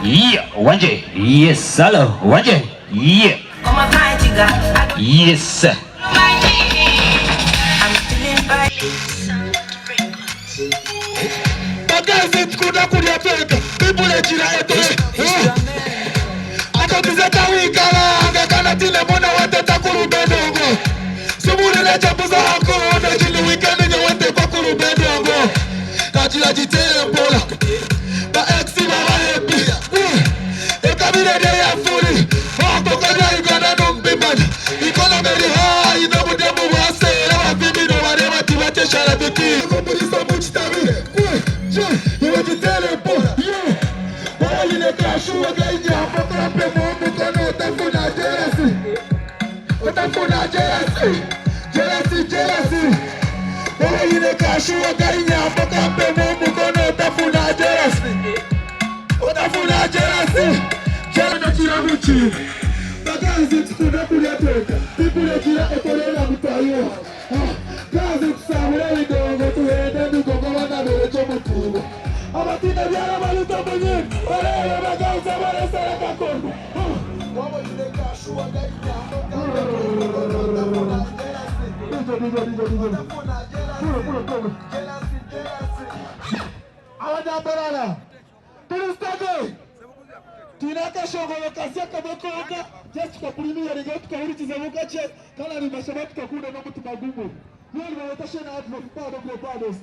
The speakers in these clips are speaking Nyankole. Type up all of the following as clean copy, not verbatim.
Yeah, wanje. Yes, hello. Wanje. Yeah. Yes. Bakazi tukunda kulya tweka bibule kira etole akatize tawikala nga kana tine mona wateta kulubedongo subulile chambuza hakono chili weekend nyewete kwa kulubedongo kachila jitempola ba ex baba happy ekabire de ya fuli okokanya Uganda numbimanya economy eri high n'obudemu bwaseera abavimino bareba tibateshara biki kumurisa mu kitabi iwe giterempo wayine kashuwa gainyambo kampe mumukono otafuna jerasi otafuna jerasi jerasi jerasi wayine kashuwa gainyambo kampe mumukono otafuna jerasi otafuna jerasi jerasi bakazi tukunda kulya tweka tikulekira ekolera mutayo kazi tusabule ebidongo tuhende emigongo banaberekye omutuubo abatina byara baluta munyini barebe bagaza baresere kakono abanyambarara turi twine akashongoro kasya kamwe konka just tukapurimiyariga tukahurikizamu kakye kandi aribashaba tukakunda n'omutima gumwe yoni bareta shena advocado globados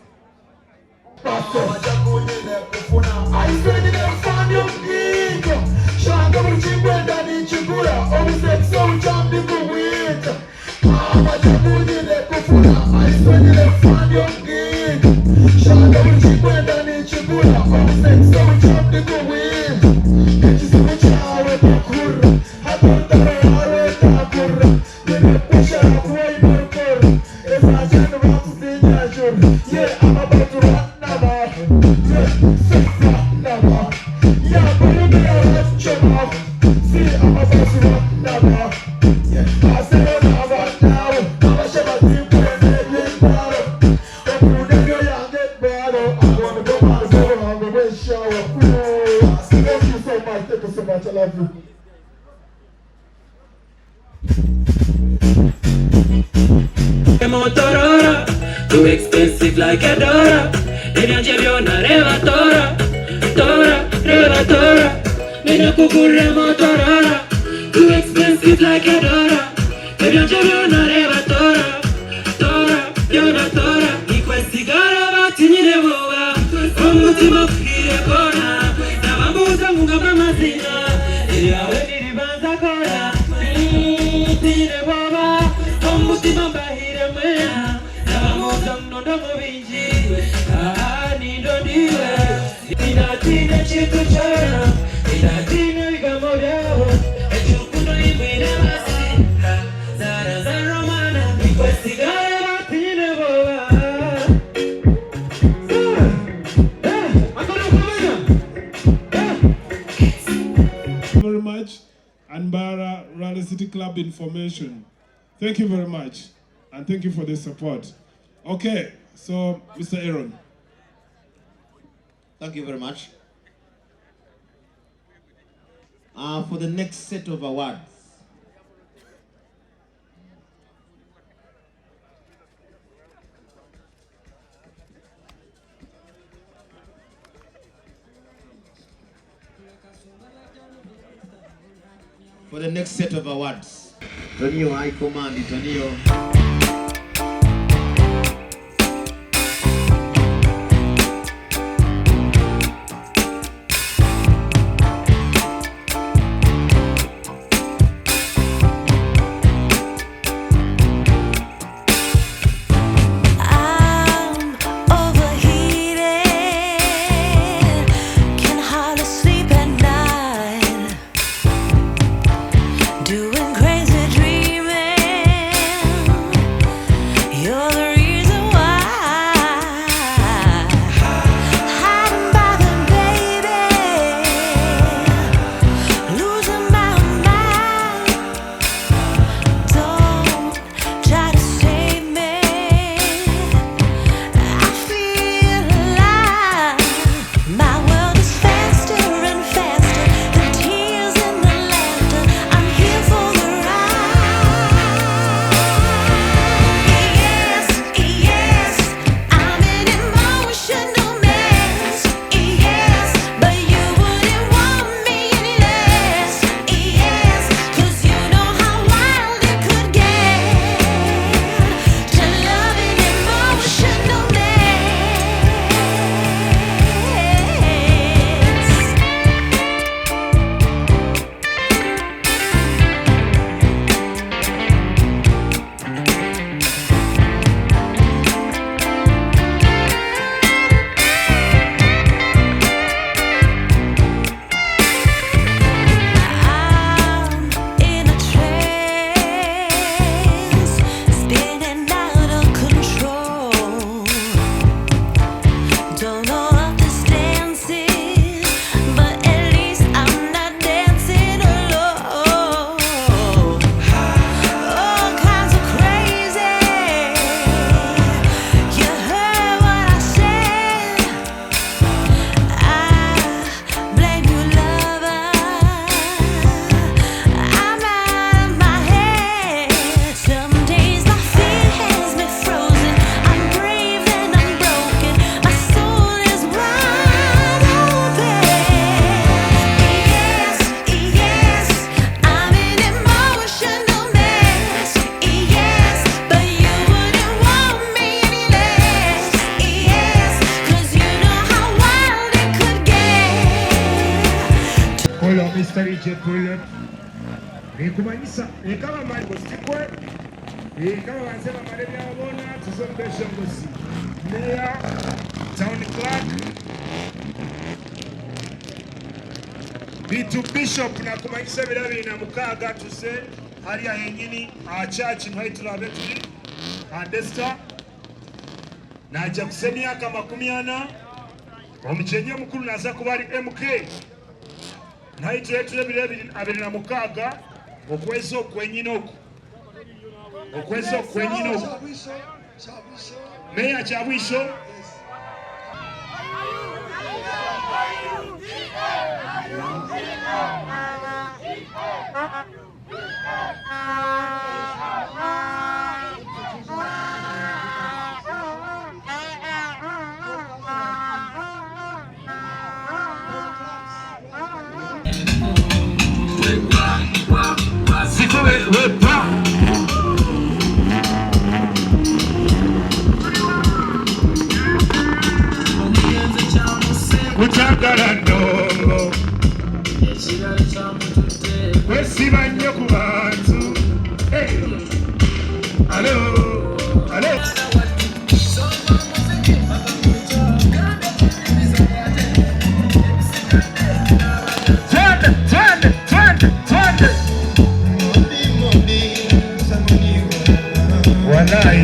shanga buri kikwenda ninkigura obusekisi obukyambi kubwita abajakunyine kufuna aiswenyine kufanya omugigi shanga buri kikwenda ninkigura obusekisi obukyambi kubwita ekizibu kyawe takura hatorutaro yawe takura ninekusha kuba oine orukoro ezakyani bakuzinyajura ye amabatu ranaba ye sesanaba yaburumira bacoma si amabatu ranaba Thank you so much. Thank you so much. I love you. Motorora, too expensive like a dollar. Ebyanje byona reba tora, tora, reba tora. Nina kugura motorora, too expensive like a dollar. Ebyanje byona reba tora, tora, byona tora. Nikwesigara batinyire boba, omutima kuhire kona. Nabambuza ngugamba amazina, eryawe niribanza kora. Tinyire boba, omutima mbahire mwena. Nabamuza munondo mu bingi, aha nindo ndiwe. Tinatina kintu kyona, tinatina ebigambo byabo. Eky'orukundo imwine basi, zara za Romana. Nikwesigara batinyine boba. Very much, and Mbarara Raleigh City Club information. Thank you very much, and thank you for the support. Okay, so Mr. Aaron. Thank you very much. For the next set of awards, for the next set of awards, Tonio High Command, Tonio. I'm overheated, can hardly sleep at night, doing crazy dreaming. Mr. DJ Pull Up. Nikumanyisa reka bamare ngo sikwe, reka babanze bamare ebyabo boona tuze omu beshongozi. Mayor, Town Clerk, Bitu Bishop nakumanyisa ebiro 26 tuze hariya henyini aha church niho turabe turi aha Desta. Naija kusa emyaka 40. Omukyenyi omukuru naza kuba ari MK. Naitwe turi ebiro 26 okwezi oku kwenyini oku. Okwezi oku kwenyini oku. Meya Kyabwisho. Kutagala ndongo kwesiba nnyo ku bantu. Hey. Alo, alo. Twende, twende, twende, twende. Walai.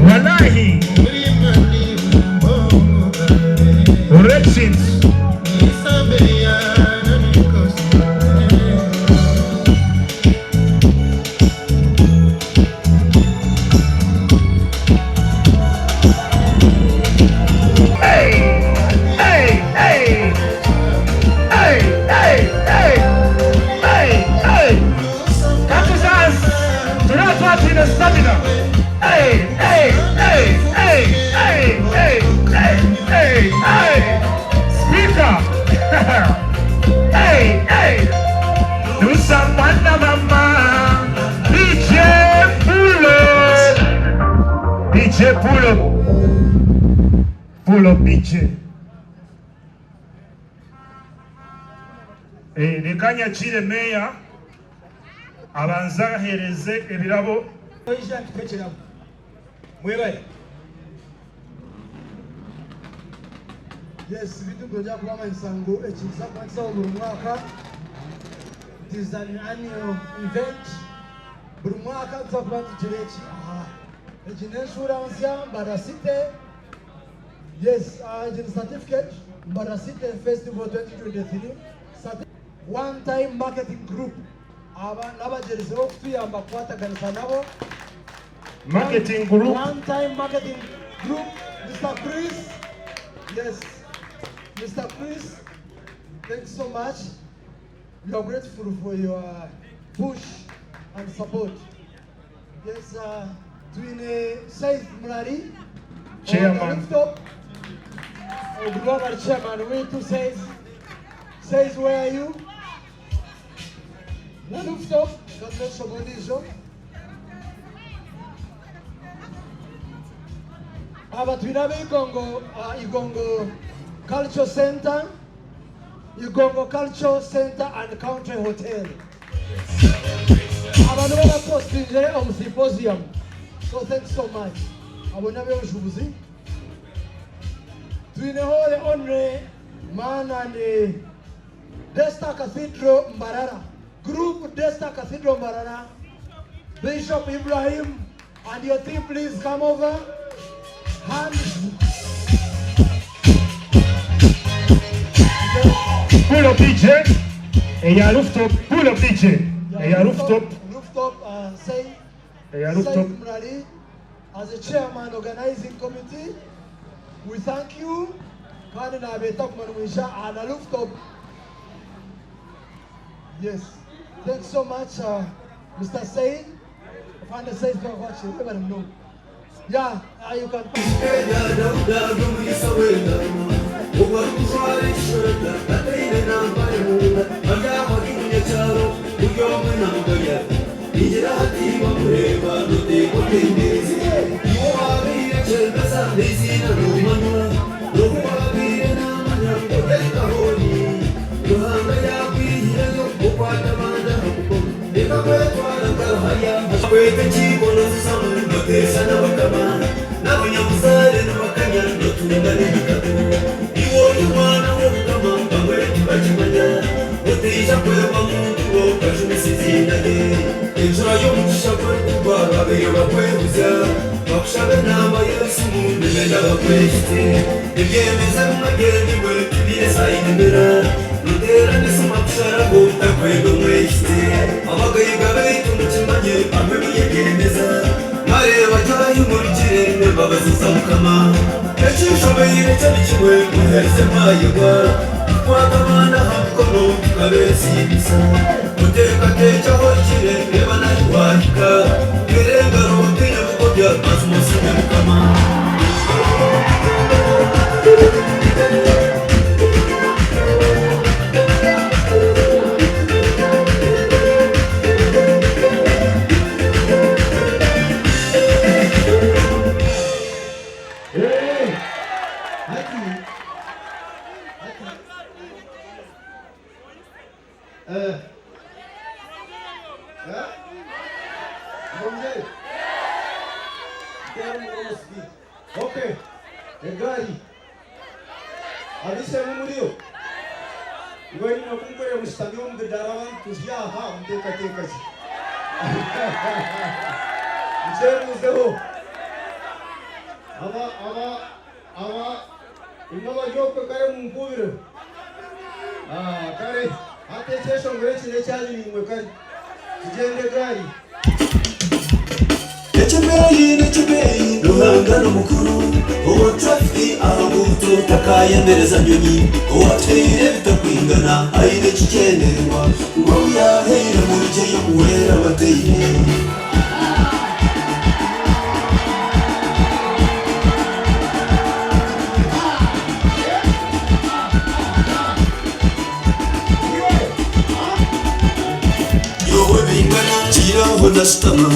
Walahi. Orexins. Hey! Hey! Hey! Hey! Hey! Hey! Hey! Hey! Kakuzaz! Tunatwa twine stamina! Hey! Hey! Hey! Hey! Hey! Hey! Hey! Hey! Hey! Speaker! Hey! Hey! Nusamwana mama! DJ Pulo! DJ Pulo! Pull up DJ. Eh, reka nyakire meya abanze ahereze ebirabo. Mwebale. Yes, bitu nja kubamanyisa ngu ekintu kubankisaho buri mwaka. It is an annual event. Buri mwaka tuza kuba tugira eki. Aha. Egi n'insurance ya Mbarara City. Yes, egi ni certificate Mbarara City Festival 2023. One time marketing group. Aba n'abagyerizeho kutuyamba kukwataganisa nabo. Marketing group. One time marketing group. Mr. Chris. Yes. Mr. Chris, thanks so much. We are grateful for your push and support. Yes, twine Saif Murari, Chairman. Rooftop. Global chairman, we to says, says where are you? Na rooftop, God bless you, Bondijo. Aba twine ab'Igongo, Igongo Cultural Center, Igongo Cultural Center and Country Hotel. Abantu barapostinze omu symposium. So thanks so much. Abo n'ab'obushubuzi. Twineho the only man and the Desta Cathedral Mbarara. Group Desta Cathedral Mbarara. Bishop Ibrahim and your team, please come over. Hands. Pull up DJ. Eya rooftop. Pull up DJ. Eya rooftop. Rooftop, say, Eya rooftop. Saif Murari, as a chairman organizing committee, we thank you. Kandi nabeta kumanwisha ana rooftop. Yes. Thanks so much, Mr. Said. Afande Said for watching. Everybody know. Yeah, you can. Nokweta enkiiko nozizamu noteesa n'abakama N'abanyabuzaare nibakanya notunga n'emikago Iwe ori omwana w'obukama bamwe tibakimanya Otaija kwebwa muntu okajumisa eiziina rye Enjura y'omugisha ku erikugwa babaire bakwehuzya Bakushaba enamba y'esimu nibenda bakwehitsye Ebyemeza bimwe byemirwe tibiine sayinimira Noteerana esimu akusharaho otakwenda omwehitsye Abagaiga baitu mukimanye bamwe muyebyemeza Mwareeba gye ahi murugire n'embabazi za Mukama Ekinshobeire kyari kimwe muherize mwayebwa Kukwata abaana aha mikono tukabeesiimisa Oteekateekye ahu ohikire reeba n'ahi waahika Teera engaro otaine bugobya mazima osiime Mukama. Hati, hati, eh, eh, mwongere. Tera omukono speed. Okay, egaari. Ab'eishe-emwe muriyo? Mbwenu imwe ku mukureeba mushutami omu bidaara abandi turi aha, muteekateeka ki? Mukyebuuzeho. Aba, aba, aba, imwe abari okwe kare munkuubireho. Ah, kare, hati ekyeshongoro eki n'ekyanyu naimwe kare. Tugyende egaari. Eky'ebeeyi n'eky'ebeeyi Ruhanga n'omukuru Owa traffic aha nguuto takayemereza nyonyi Owatuhaire ebitakwingana aine ekigyendererwa Ngu obu yaahaire murugyeyo muhwere abataine. Nyowe bingana ngiire aho nashutama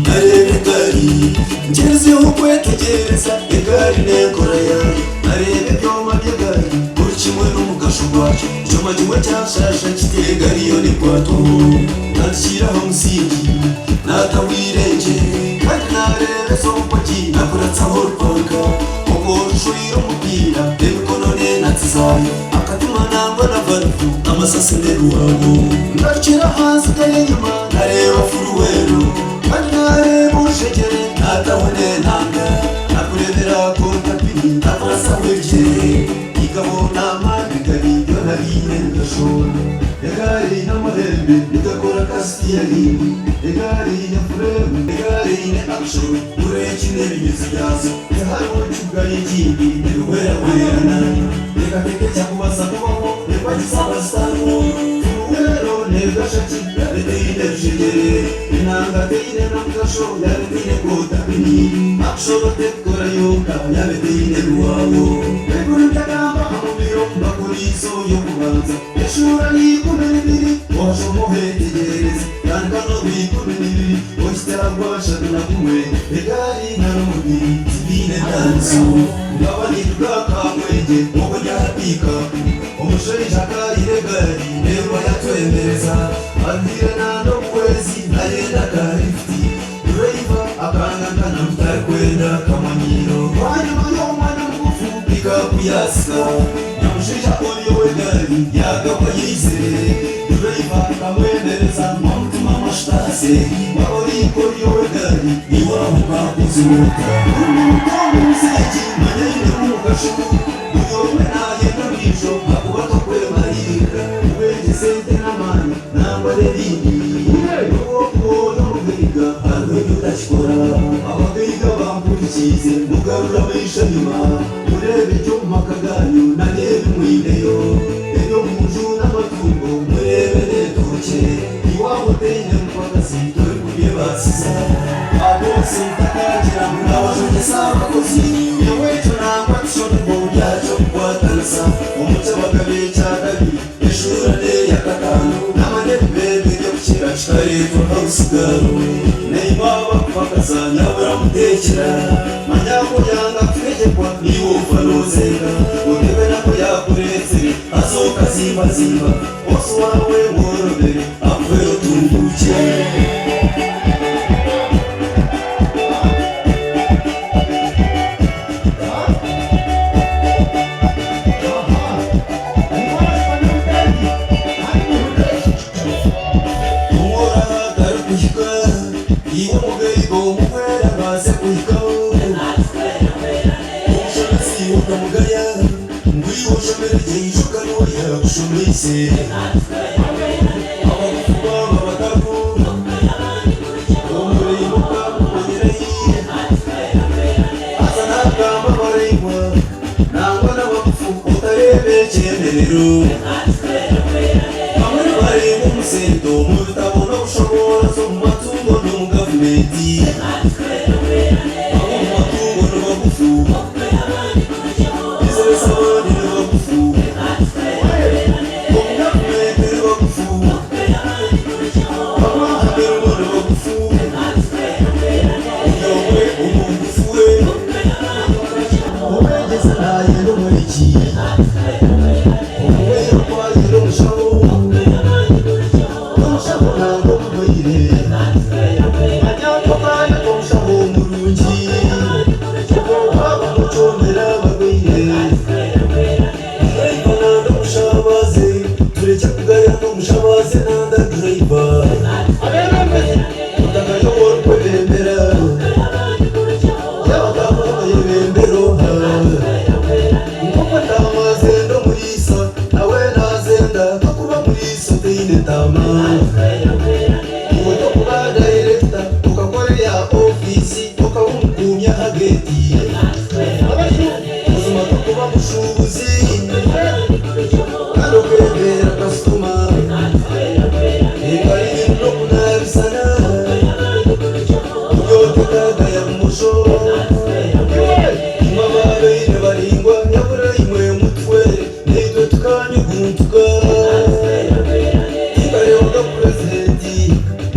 nareeba egaari Ngyerizeho kwetegyereza egaari n'enkora yaayo Nareeba ebyoma by'egaari buri kimwe n'omugasho gwakyo Ekyoma kimwe kyashaasha kiti egaari yo nekwatwaho Ntandikire aha musingi naataho eirengye Kandi nareeba ezo mpagi nakuratsaho orupanka Obwo orushweire omupiira emikono n'enatsi zaayo Akatima nangwa na valuvu amasasi n'ebiwaabo Ngarukire aha nziga y'enyima nareeba furuweero Kandi nareeba orushegyere naataho n'enanga Nakureebera kontapini nakuratsaho ebigyere Igabo n'amaani gari byona biine emigasho Egaari eine amahembe nigakora nka sitiyaringi Egaari eine fureemu, egaari eine akisho, bureeki n'ebinyusi byazo Tihariho kibuga ekindi nibihwerahwerana Teekateeka ekyakubaasa kubaho empagi zaaba zitariho Furuweero neegasha ki yaaba etaine rushegyere Enanga teine na mugasho yaaba etaine kontapini Akisho tekukora yonka yaaba etaine ruwaabo Baiburi ndyagamba aha mumiro Bakoriiso y'okubanza Eshuura ni 12 Washoma oheetegyereze Tandika n'orwa 12 ohitsye aha rwa 31 Egaari nari omubiri tibiine ntaaniso Nkaba ninduga Kamwengye obwo ndi aha piikapu Omushaija akaayira egaari reero yatwemereza Aruhire nanda obuhwezi nayenda ka lifuti Duraiva akanga nkana ngu tarikwenda kamanyiiro Bwanyima y'omwanya mugufu pikapu yaasika Nyamushaija ori ow'egaari yaagabwa yaizire Duraiva akamwemereza ngu omutima amashutaase Waaba ori nk'ori ow'egaari iwe aho okaakoze ota? Buri muntu omu nsi egi manya aine omugasho Buri omwe naayenda buriijo ahakuba tokwemariirira Obwengye, sente n'amaani nangwa n'ebindi N'obu orikuba ori omugaiga hariho ebi otakikora Abagaiga bampurikiize mugarure amaisho enyima Mureebe gye omu maka gaanyu na n'ebi mwineyo Eby'omu nju n'amatungo mureebe n'entookye Iwe aho otaine mupakasi torikubyebaasiza Aboosi mutakagira ngu naabajegyesa abakozi Nyowe ekyo nangwa tikyo ndiho ky'okukwatanisa Omu ky'Abagabe ekya kabiri eshuura n'eya kataano Namanya ebibembe by'okukira kikareetwa hausigaaro Naimwe abakupakasa nyabura muteekyera Manya ku oyanga kutegyekwa niiwe ofa noozenga Otebe nako yaakureetsire haza okazimbazimba Bosi waawe mworobere akuhe otunguukye. Iwe oshomire gye ijuka niwe yaakushomeise. Abagufu baaba batatu, omuraingwa okamumanyira hi? Haza naagamba abaraingwa nangwa n'abagufu otareeba ekyemerero. Bamwe nibareeba omu sente, omu bitabo n'obushoboorozi, omu matungo n'omu gavumenti. Ab'omu matungo ni bagufu, bizinesi abandi ni bagufu, omu gavumenti ni bagufu, bamwe aha mirimo ni bagufu, buri omwe omu bugufu bwe. Omwegyesa naayenda omwegi, omurwaire ku ayenda omushaho, n'omushaho nanga omurwaire. Manya nk'omwana gw'omushaho murungi, obwo waaba nokyomera abarwaire. Driver nanda omushabaze, turekye kugaya n'omushabaze nanda driver. Otagaya ou orikwebembera, yaaba akaba nayebembera oha? Nk'oku entaama zenda omuriisa, nawe naazenda ahakuba omuriisa otaine ntaama. Iwe tokuba dayirekita okakora eya ofiisi okaba omukuumi aha geeti. Buzima tokuba mushuubuzi kandi okeebeera kasitoma. Engaro ibiri n'okunaabisana buri otekagaya bumosho. Imwe abaabaire baraingwa nyabura imwe mutuhwere naitwe tukanyuguntuka. Tinkareebaga purezidenti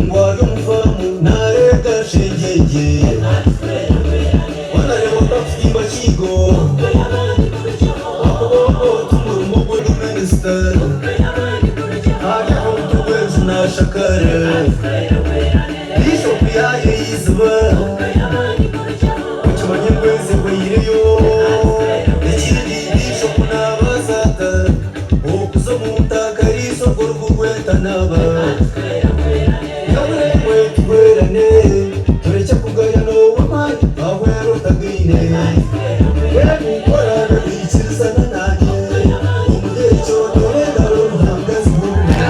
ngu ari omu faamu naareega shengyengye. Wanareeba kakutimba kiigo ahakuba ogwo ti murimo gwe minisita ari aha mutwe gw'enju naashakara. Biishopu yaayeyiziba okimanye ngu ensi ehweireyo. Ekindi biishopu naabaasa ata okuza omu ntakariisa ogwo oruhu rw'entanaaba? Nyabura imwe tuhwerane, turekye kugayana ow'amaani ahwera otagaine. Mbwenu ku oraabe noikirizana naanye omuri ekyo, teera engaro Ruhanga azihurire.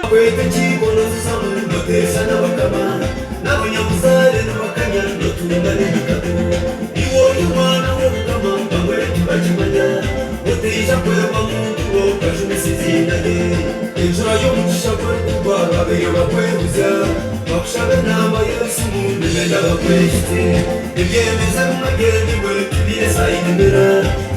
Kweta enkiiko nozizamu noteesa n'abakama n'abanyabuzaare nibakanya notunga n'emikago. Iwe ori omwana w'obukama bamwe tibakimanya otaija kwebwa muntu okajumisa eiziina rye. Enjura y'omugisha ku erikugwa babaire bakwehuzya bakushaba enamba y'esimu nibenda bakwehitsye. Ebyemeza bimwe byebirwe tibiine sayinimira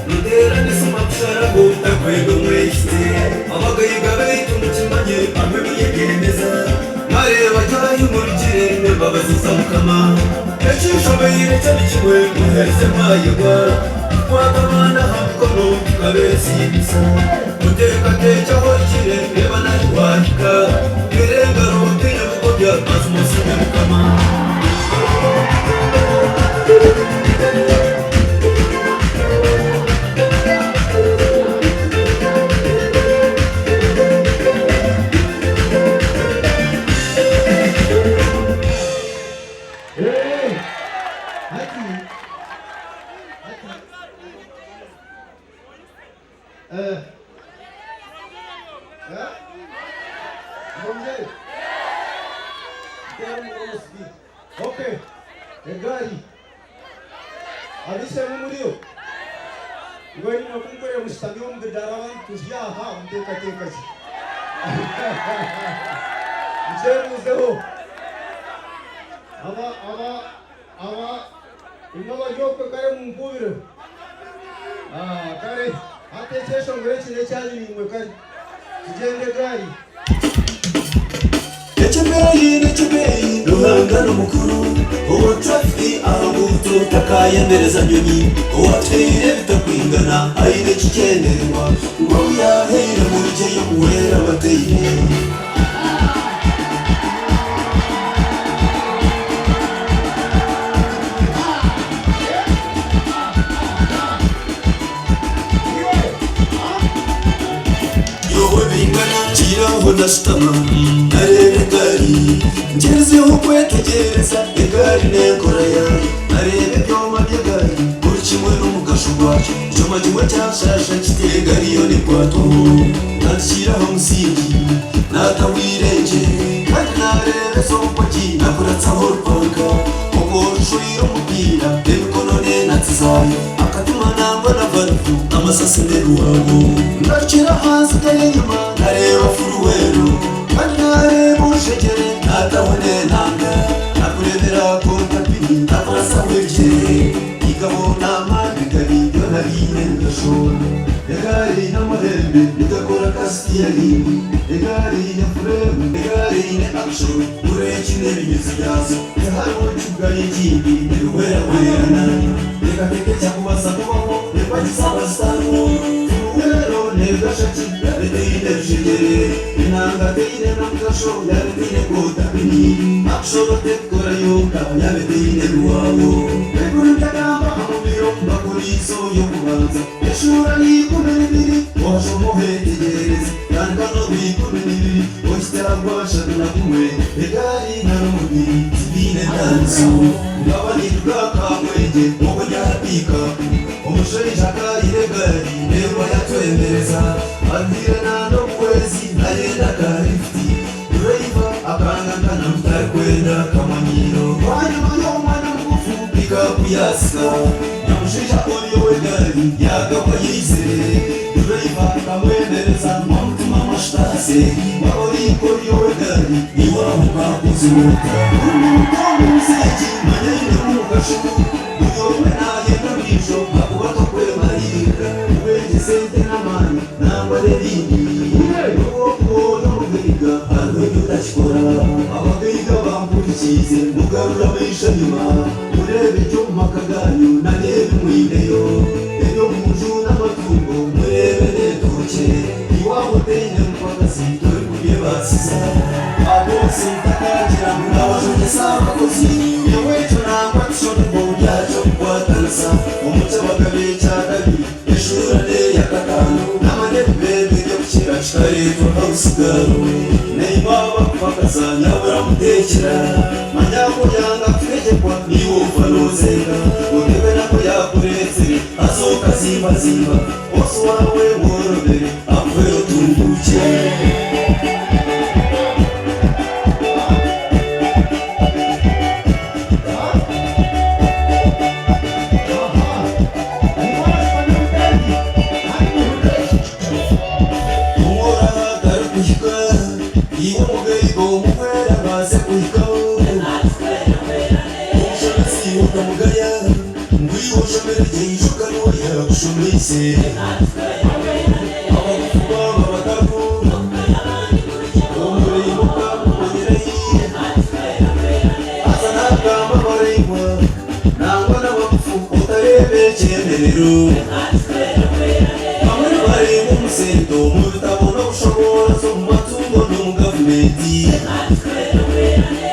noteerana esimu akusharaho takwenda omwehitsye. Abagaiga baitu mukimanye bamwe munyebyemeza mwareeba gye ahi murugire n'embabazi za Mukama. Ekinshobeire kyo ni kimwe muherize mwayebwa kukwata abaana aha mikono tukabeesiimisa. Oteekateekye ahu ohikire reeba n'ahi waahika. Teera engaro otaine bugobya mazima osiime Mukama. Hati, hati, eh, eh, mwongere. Nteera omukono speed. Okay, egaari. Ab'eishe-emwe muriyo? Mbwenu imwe ku mukureeba mushutami omu bidaara abandi turi aha, muteekateeka ki? Mukyebuuzeho. Aba, aba, aba, imwe abari okwe kare mumpuubireho. Ah, kare, hati ekyeshongoro eki n'ekyanyu naimwe kare. Tugyende egaari. Ekibeeyi n'ekibeeyi Ruhanga n'omukuru owa traffic aha nguuto takayemereza nyonyi owatuhaire ebitakwingana aine ekigyendererwa ngu obu yahaire murugyeyo muhwere abataine. Nkiraho ndashutama nareeba egaari Ngyerizeho kwetegyereza egaari n'enkora yaayo Nareeba ebyoma by'egaari buri kimwe n'omugasho gwakyo Ekyoma kimwe kyashaasha kiti egaari yo nekwatwaho Ntandikire aha musingi naataho eirengye Kandi nareeba ezo mpagi nakuratsaho orupanka Okwo orushweire omupiira emikono n'enatsi zaayo Akatima nangwa na valuvu amasasi n'ebiwaabo Ngarukire aha nziga y'enyima nareeba furuweero Kandi nareeba orushegyere naataho n'enanga Nakureebera kontapini nakurasaho ebigyere Igabo n'amaani gari byona biine emigasho Egaari eine amahembe nigakora nka sitiyaringi Egaari eine fureemu Egaari eine akisho Bureeki n'ebinyusi byazo Tihariho kibuga ekindi nibihwerahwerana Teekateeka ekyakubaasa kubaho Empagi z'abasitaano Furuweero neegasha ki yaaba etaine rushegyere Enanga teine na mugasho yaaba etaine kotapini Akishoro tekukora yonka yaaba etaine biwaabo Baiburi ndagamba aha mubiro Bakoriiso y'okubanza Eshuura ya 12 Ohashoma oheetegyereze Tandika n'orwa 12 ohitsye aha rwa 31 Egaari nari omubiri tibiine ntaaniso. Nkaba ninduga Kamwengye obwo ndi aha piikaapu, omushaija akaayira egaari reero yatwemereza. Aruhire nanda obuhwezi nayenda ka lifuti. Duraiva akanga nkana ngu tarikwenda kamanyiiro. Bwanyima y'omwanya mugufu piikaapu yaasika. Nyamushaija ori ow'egaari yaagabwa yaizire. Duraiva akamwemereza ngu amutume amashuta ase. Waaba ori nk'ori ow'egaari, iwe aho okaakozire ota? Buri muntu omu nsi egi manya aine omugasho. Buri omwe naayenda buriijo ahakuba tokwemariirira. Obwengye, sente n'amaani nangwa n'ebindi. N'obu orikuba ori omugaiga hariho ebi otakikora. Abagaiga bampurikiize, mugarure amaisho enyima mureebe gye omu maka gaanyu na n'ebi mwineyo. Eby'omu nju n'amatungo mureebe n'entookye. Iwe aho otaine mupakasi torikubyebaasiza. Aboosi mutakagira ngu naabajegyesa abakozi. Nyowe ekyo nangwa tikyo ndiho ky'okukwatanisa omu ky'Abagabe ekya kabiri eshuura n'eya kataano n'amani ebibembe by'okukira kikareetwa hausigaaro. Naimwe abakupakasa nyabura muteekyera. Manya ku oyanga kutegyekwa niiwe ofa noozenga. Otebe naku yaakureetsire haza okazimbazimba. Bosi waawe mworobere akuhe otunguukye. Omworaha tarikuhika, iwe omugaiga omuhwere abaase kuhikaho. Omushomesa iwe okamugaya, ngu iwe oshomire gye ijuka niwe yaakushomeise. Abagufu baaba batariho, omuraingwa okamumanyira hi? Haza naagamba abaraingwa nangwa n'abagufu otareeba ekyemerero. Bamwe nibareeba omu sente, omu bitabo n'obushoboorozi, omu matungo n'omu gavumenti.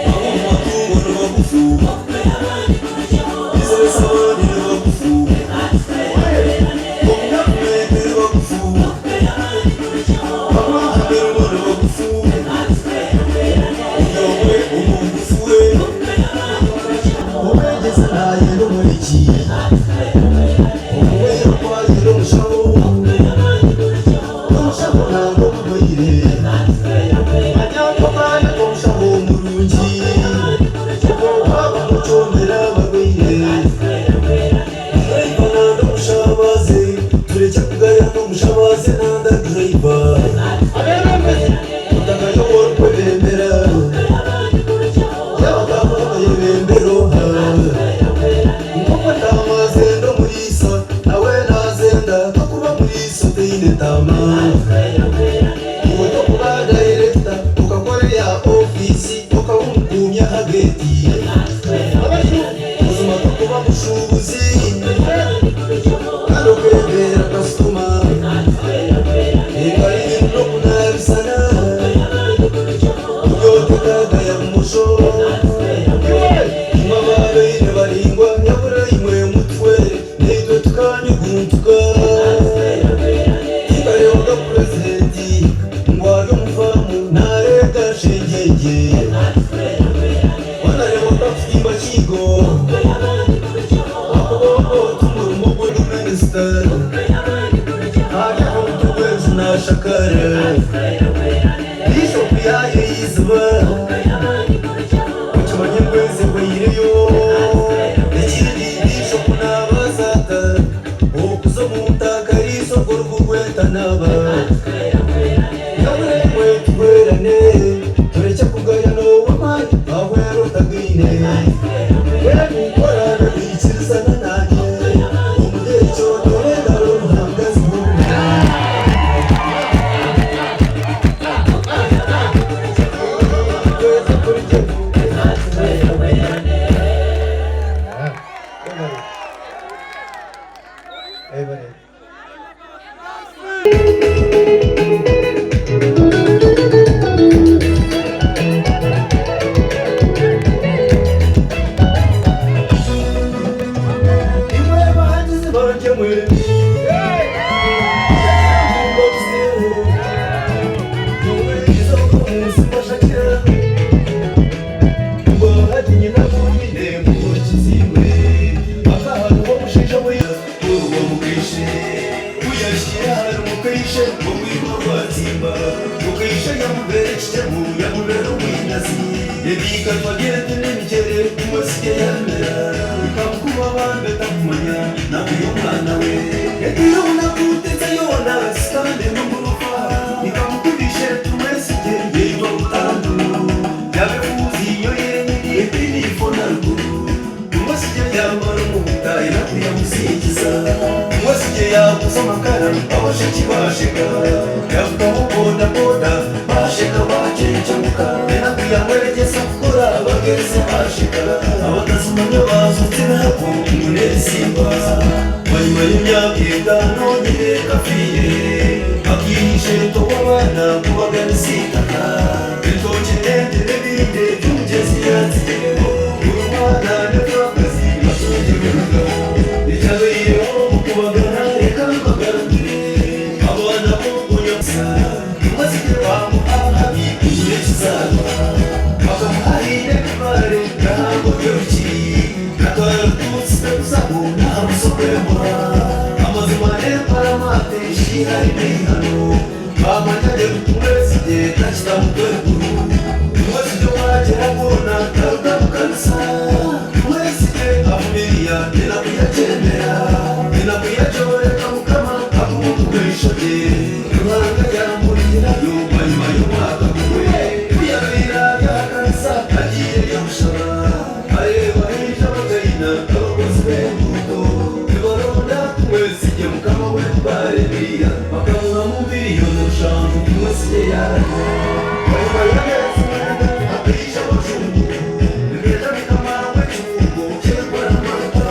Ab'omu matungo ni bagufu, bizinesi abandi ni bagufu, omu gavumenti ni bagufu, bamwe aha mirimo ni bagufu, buri omwe omu bugufu bwe. Omwegyesa naayenda omwegi, omurwaire oku ayenda omushaho, n'omushaho nanga omurwaire. Manya nk'omwana gw'omushaho murungi, obwo waaba nokyomera abarwaire. Durayiva nanda omushabaze, turekye kugaya ngu omushabaze nanda durayiva. Otagaya ou orikwebembera, yaaba akaba nayebembera oha? Nk'oku entaama zenda omuriisa, nawe. Oti omurimo gwe minisita Ari aha omutwe gw'enju nashakara Bishop yayeyiziba Okimanye ngu ensi ehweireyo Ekindi Bishop nabaasa ata Okuza omuntu akariisa ogwo orikugweta naaba Nyaburemwe tuhwerane Turekye kugayana ow'amaani ahwera otagaine Mbwenu ku oraabe noikirizana naanye Omuri ekyo toora engaro Ruhanga azihe omugisha. Imwe bahagizi bangye mwe, mutagira ngu mbabuzireho. Nyowe eizooba omu nsi mbashakira, mbahagi nyina bonyine muhurikize imwe. Aka hariho omushaija Urwo mukaishe ku yahikire ahari mukaishe, orwiko rwatsimba. Mukaishe yamubera ekitemu, yamubera omwinazi. Ebiikanwa by'ente n'emigyere kumwesiga yamera. Bikamukuba bambe takumanya naku y'omwana we. Eti yoona kutetsa yoona sitaane n'omurufa. Bikamukubisha tumwesigye yaitwa butandu. Yaba efuuzi nyo yenyini eti niifo na ruguru. Tumwesigye yamara omuhuta enaku yamusingiza. Tumwesigye yaguza amakara abasheki basheka. Yavugaho boda boda basheka bacencemuka. Enaku yamwegyesa kukora abagezi basheka. Abatazimanya bazutse ebihago ngu n'ebisimba. Bwanyima y'emyaka etaano nyina afiire, akiha ishento w'abaana kubaganisa eitaka. Entookye n'ente n'ebindi ebi omugyezi yaatsigireho, buri mwana n'efaakazi batungire emigabo. Ekyabaireho omu kubagana reka mbagambire, abaana b'ogwo nyakusa tumazire baamuha ahabi kugira ekizaarwa. Bakamuha haine ebibaare gahango by'orukiri, na karutuusi terikuzaho n'aha musoko embwa. Amazima n'emparamaate shiihari n'eihano. Baamanya gye ngu Tumwesigye takita mutwe ruguru. Tumwesigye owaagyera hoona taruga mu kanisa. Tumwesigye avumiria enaku yagyendera. Enaku yagyoreka Mukama aguma omu maisho ge. Ruhanga yaamurihirayo bwanyima y'omwaka gumwe. Ku yaabaire ari aha kanisa agiireyo kushaba, areeba haija Abachina abakozi b'enguuto nibaronda Tumwesigye mukama w'ebibare biriya. Bakamuhamu miriyoni rushanju Tumwesigye yaarya. Bwanyima y'ameezi mwenda hakaija abajungu nibeeta mukama w'ekibungo ky'enkoramata.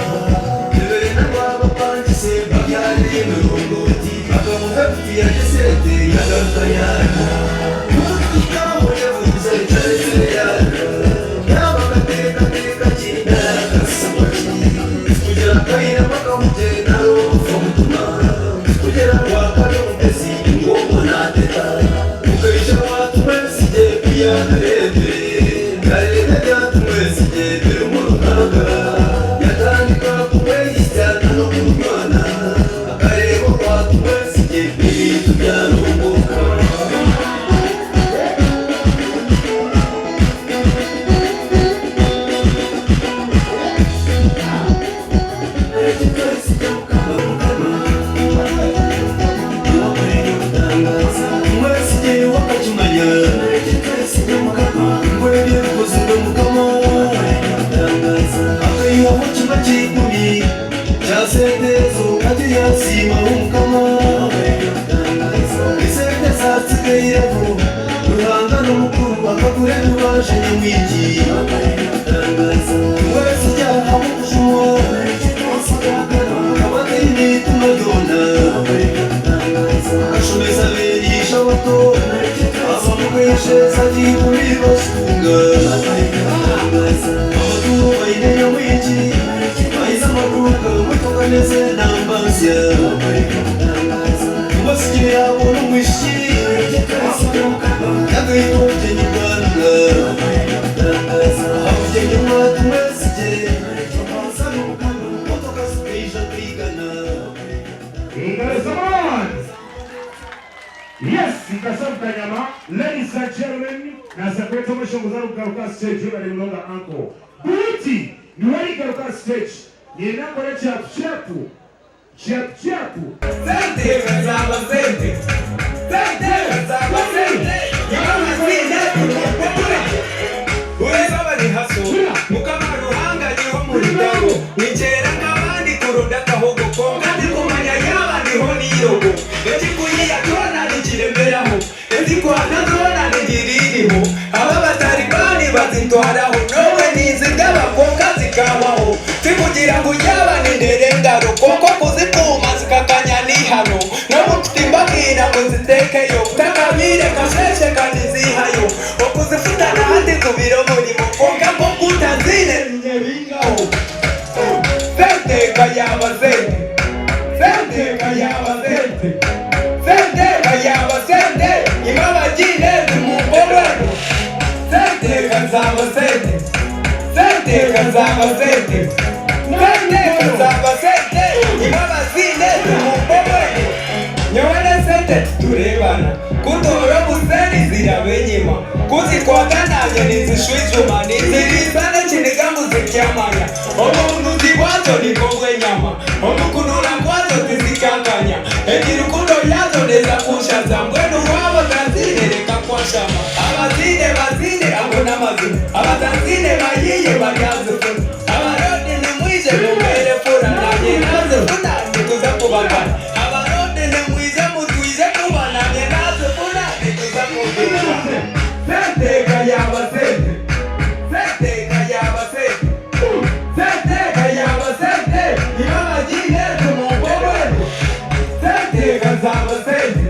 Nibeenda ngu abapangise babyare emirongooti. Bakamuha ebitiya by'esente yagaruka yaarya. Ku turikuhika aho yebuuza ekyareetsire yaarira. Yaaba akateekateeka ki nari akasisibwa ki? Tikugira nkaine bakamugye nari okufa omutima. Tikugira ngu akaba omutesi ngu obwo naateta. Mukaija wa Tumwesigye ku yaabireebire, yareeba ebya Tumwesigye birimu Ruhanga. Yatandika kumwehitsya n'okunywana. Akareeba okwa Tumwesigye ebintu byarongooka. Mwesigye wakakimanya ngu ebyo ebikozirwe Mukama akaihaho kimwe kya ikumi kya sente ezo atyo yasiimaho Mukama. Esente zatsigaireho Ruhanga n'omukuru akagura ebibanja nyamwingi. Mwesigye ahabw'okujumwa akaba ataine eitima ryona. Akashomesa abeegisha bato abamukwesheza ikumi bakitunga. Abaturo baine nyamwingi bahize amaduka motoka n'ez'enamba nsya. Tumwesigye yabona omwishiki yagaita obugyenyi bwa Aha bugyenyi bwa Tumwesigye motoka zikaija. Nokwigana. Ingalo z'amaani. Yes, Kasavu Kanyama. Ladies and gentlemen, naza kweta omweshongozi arikugaruka aha stage webare munonga uncle. Buti niwe arikugaruka aha stage. Niinyenda nkore kyapu kyapu. Kyapu kyapu. Sente zaba sente Sente zaba sente Yabazine tumupopure Ureba ni haso Mukama Ruhanga niho muritaho Nikyera nk'abandi kuronda akahogo Kwonka ndikumanya yaaba ndiho n'irogo Ekikuyiya kyona nikiremeraho Ezikwana zoona nigiriiriho Abo abataribani bazintwaraho N'obwe ninzigaba kwonka zikahwaho Tikugira ngu yaaba nindera engaro Kwonka okuzikuuma zikakanya n'eihano N'obu nkutimba akaina ngu nziteekeyo Ntakabaire kasheeshe ka ninziihayo Okuzifuta na hati gubire omurimo Kwonka nk'oku ntaziine ninyebingaho Sente ka yaaba sente Sente ka yaaba sente Sente ka yaaba sente Imwe abagiine nimumpe orwego Sente ka zaaba sente Sente ka zaaba sente Sente ka zaaba sente Imwe abaziine nimumpe orwego Nyowe n'esente titureebana Ku ntoora obuseeri ziraba enyima Ku nzikwata naanye ninzishwijuma Ninziriisa n'ekiniga ngu ziryamanya Obunuzi bwazo ni nk'obw'enyama Omu kunura kwazo tizikankanya Egi rukundo yaazo neeza kunshaza Mbwenu waaba otaziine reka kwashama Abaziine baziine ago n'amazima Abataziine bayiiye baryazifuna Abaroodi nimwije mumpeere fura Naanye naazifuna nituza kubagana Abaroodi nimwije mutwije kuba Naanye naazifuna nituza kubigana Sente ka yaaba sente Sente ka yaaba sente Sente ka yaaba sente Imwe abagiine tumumpe orwego Sente ka zaaba sente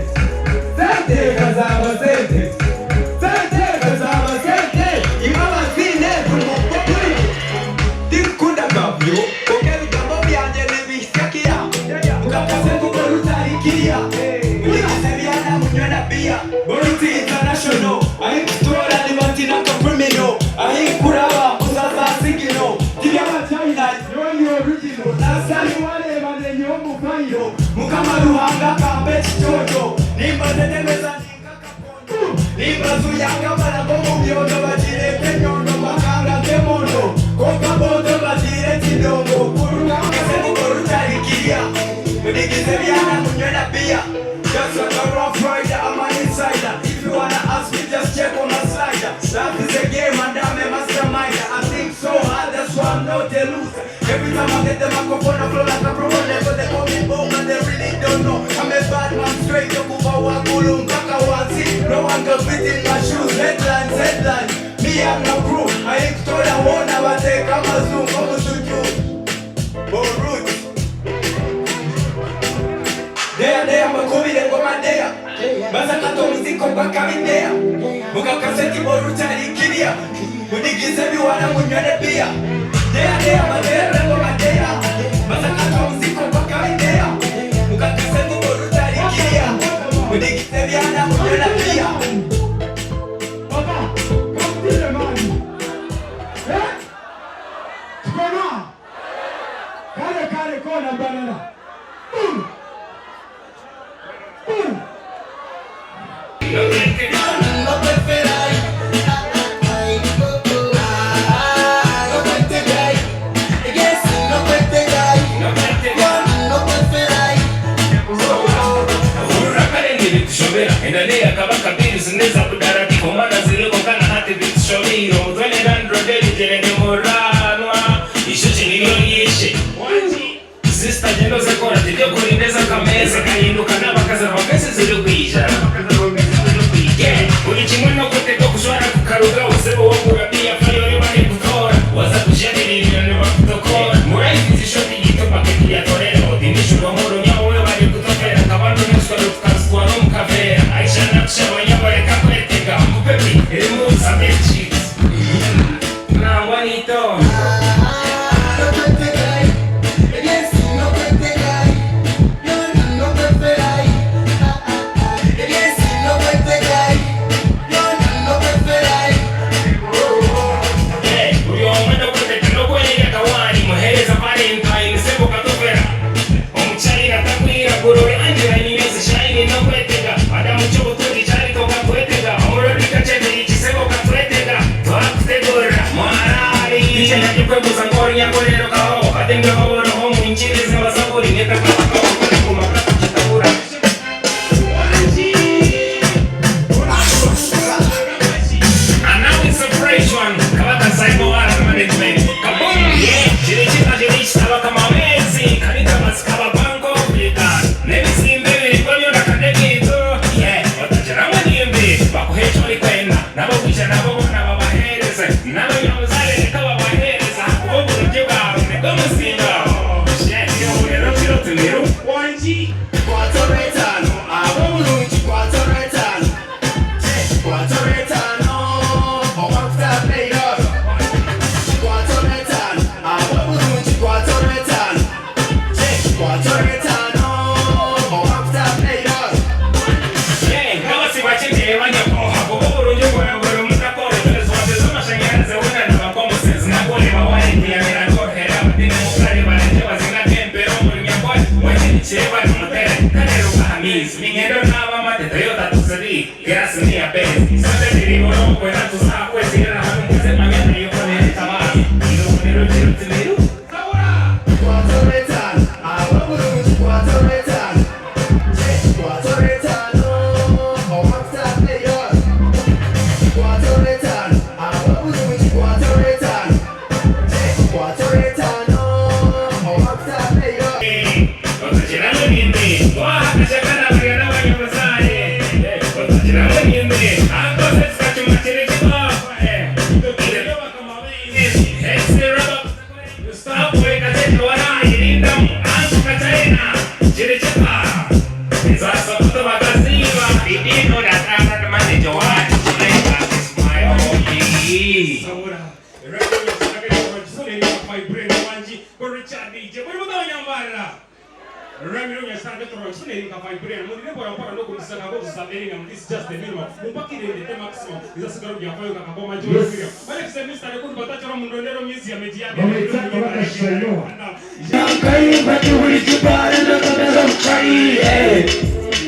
Sente ka zaaba sente Sente ka zaaba sente Imwe abaziine tumumpe orwego Tinkukunda kavuyo kwonka ebigambo byangye nibihitsya kira Mukakaze nk'oku rutarikirya Murigize ebyana munywe na biya Boruti international Ahi nkutoora nibantiina nka criminal Ahi nkuraba mbuza za signal Tiri aba China nyowe ndi original Nasali wareeba nenyiha omu fayiro Mukama Ruhanga akampa ekiconco Nimbatetemeza ndi nk'akakondo Nimbazuyanga mbaraga omu byondo Bagireeta enyondo bakanga nk'emondo Kwonka bondo bagiire ekidongo Kuruga omu rutarikirya Mudigize ebyana munywe na biya Just like a rough rider, I'm an insider. If you wanna ask me, just check on my slider. Life is a game and I'm a masterminder. I think so hard, that's why I'm not a loser. Every time I get the microphone, I flow like a pro level. They call me boom, but they really don't know. I'm a bad man, straight to kuva waggulu mpaka wansi. No one can fit in my shoes. Headlines, headlines. Me and my crew, ayikutola wona bateka amazungu omusuju. Borut. Deya deya mbakubire ngoma deya Basakata omuziko gwakabideya Mukakaseti borutarikirya Mudigize biwana munywere biya Deya deya mbatere ngoma deya Basakata omuziko gwakabideya Mukakaseti borutarikirya Mudigize byana munywere biya Baba, kamutire maani. Eh? Tukona. Kale kale kona banana. Boom. Boom. Hurura kare nibitushobera endane yakabaka bills neza kudara omwana ziriko kana hati bitushobeire omutwe nerandrode bigyerende muranwa ishoki niryo ryishe Sister genda uzakora tibyo kurindeza akameza kahinduka n'abakazi abagezi ziri kwija Yeah, buri kimwe no kutega kushwara kukaruga usebo wo kurabia fayo bari kutora waza kusharirira nibakutokora murayizi ishoti yito paketi ya torero dinishuro nkuru nyawe bari kutokera kabando n'iswaro tukazikwa no mu kavera aisha nakushaba nyabareka kwetega mupepi irimo samechis nangwa nitondo. Miru wangi. Kwata orwetaano ahabw'oburungi kwata orwetaano Kwata orwetaano owakutamba eiroro Kwata orwetaano ahabw'oburungi kwata orwetaano Kwata orwetaano owakutamba eiroro. Kwata orwetaano ahabw'oburungi kwata orwetaano Kwata orwetaano owakutamba eiroro Kwata orwetaano ahabw'oburungi kwata orwetaano Kwata orwetaano owakutamba eiroro.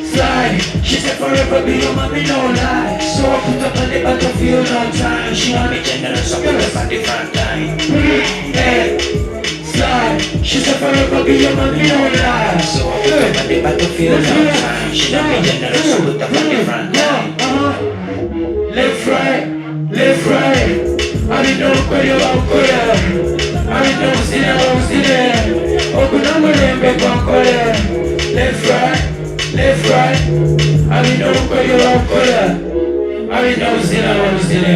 Slide, she said forever be your mommy, no lie. So I put up on the battlefield no time. She want me generous, so put up on the front line. Hey, slide, she said forever be your mommy, no lie. So I put up on the battlefield no time. She want me generous, so put up on the front line. Left, right, left, right. I didn't know where you are, I didn't know zina, zina. Okunamulembe gwankole. Left, right, left, right. I didn't know where you are, I didn't know zina, zina.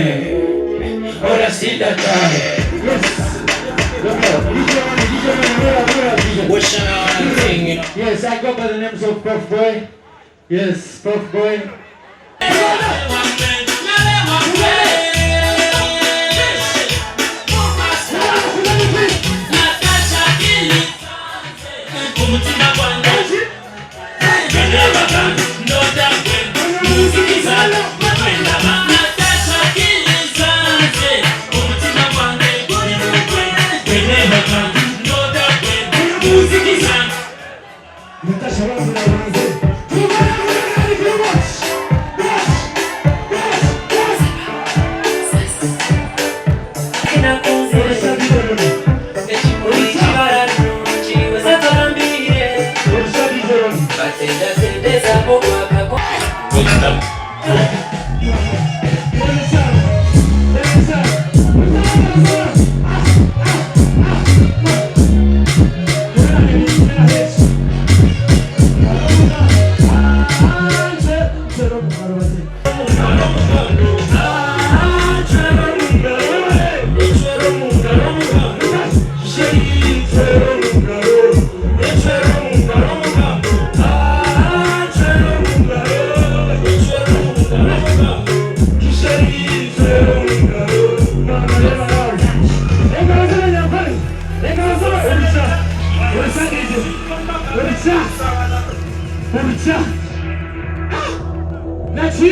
Ora sinda kare. Yes, I go by the names of Prof Boy. Yes, Prof Boy. Naki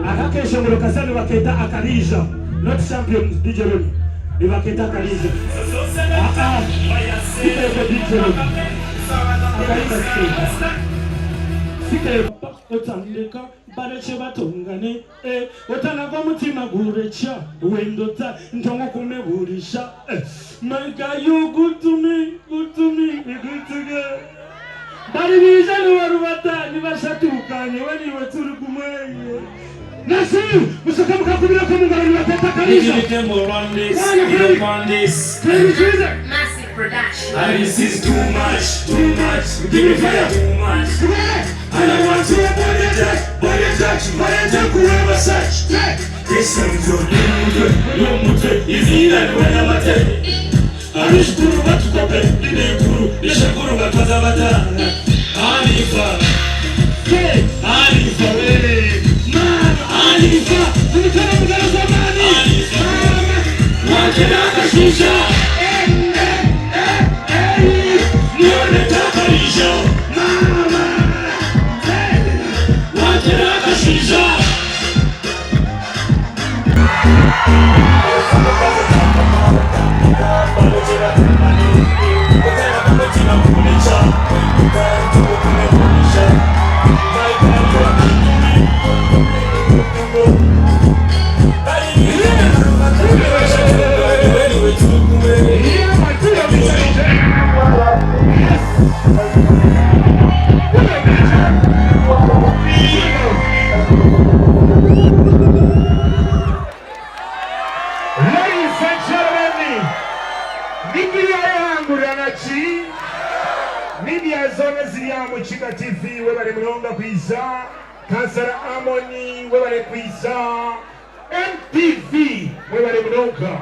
akakeshongoro kasa nibaketa akarija not champions DJ Remy nibaketa akarija ah ah DJ Remy akarija sike otandika bareke batongane eh otanaga omutima gurekya wendota ntongo kumeburisha eh my God you good to me, good to me, good to go. Bari bija nibarubata nibashatukanye we niwe turi kumwe nasi musoka mukakubirako mungaro nibateta karija Massive production. And this is too much, too much. Give me fire, too much. And I want to body touch, body touch, body touch, whoever such. This is your new, new, new, is in and when I'm at. Abijukuru batukope ninenkuru nishekuru batwaza bata Hanifa Hanifa we mama Hanifa mumutera mugaro z'amaani mama wakira akashiisha none takariisha mama wakira akashiisha. Ladies and gentlemen, Media yahangurira ki? Media zona ziri aha Mukiga TV webale munonga kwiza Kansara Amoni webale kwiza NTV webale munonga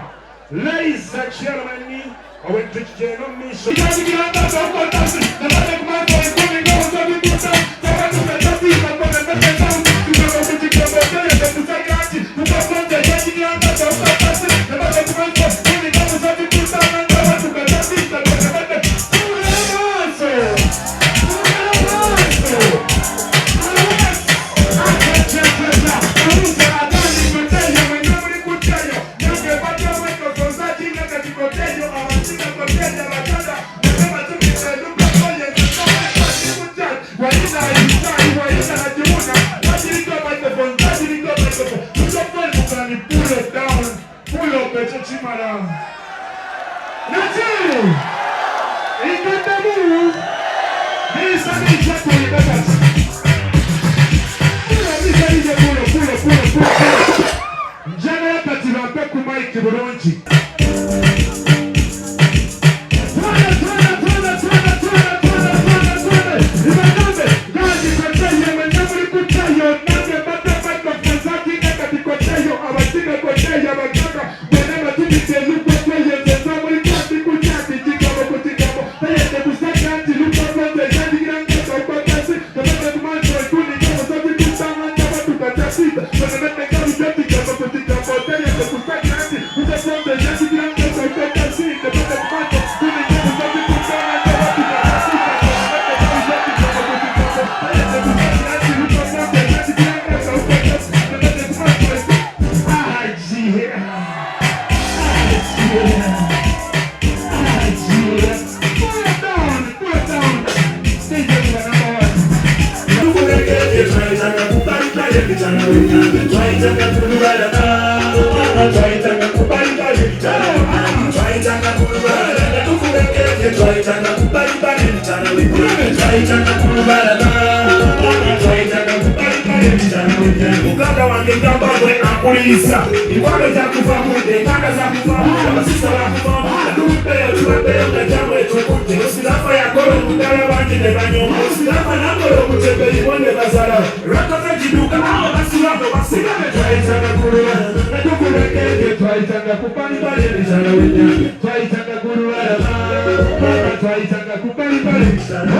Ladies and gentlemen, awentukigyenda omu maisho. Njagala kati bampe ku mic bulungi. Muganda wange ngamba gwe ankulisa mikwano gyakuvamu enganda zakuvamu abasista bakuvamu tumpeyo tuwempeyo nga jamwe tukutte osirafa yakola omudala bangi ne banyoma osirafa nakola omutembeyi bo ne bazala lwakoze kiduka awo basulako basigame Twayitanga kulubalama natukulekeke twayitanga kupalipali emisana wenyanga twayitanga kulubalama mama twayitanga kupalipali emisana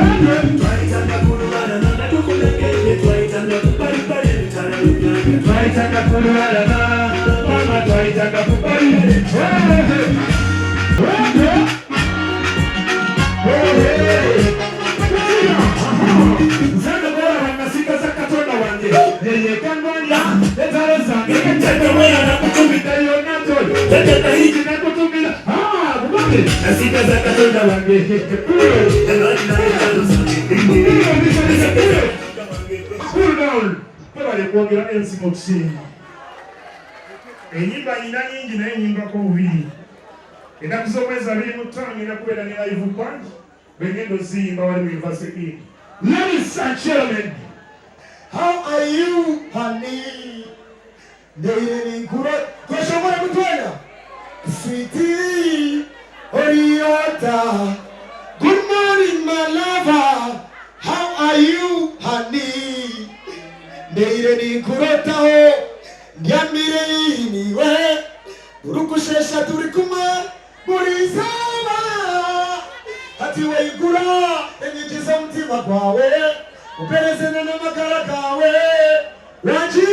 twayitanga kulubalama natukulekeke twayitanga kupalipali emisana wenyanga twayitanga kulubalama mama twayitanga kupalipali. Nze bora nasigaza Katonda wange yeyekangwanya entalo zange nasigaza Katonda wange Cool down. Webale kwogera MC Moxie. Enyimba nyina nyingi naye nyimbako bubiri. Ennaku z'omwezi 25 ngenda kubeera ne live band bwengenda oziyimba wali mu University Inn. Ladies and gentlemen, How are you, honey? Ndeire ninkuro twashobora kutwena Sweetie Oriota Good morning my lover How are you, honey? Ndeire ninkurotaho Ndyamire niwe Urukushesha turi kumwe Buri izaba. Yehova. Hati waigura enyigi z'omutima gwawe, opereze na n'amagara gawe. Wangi?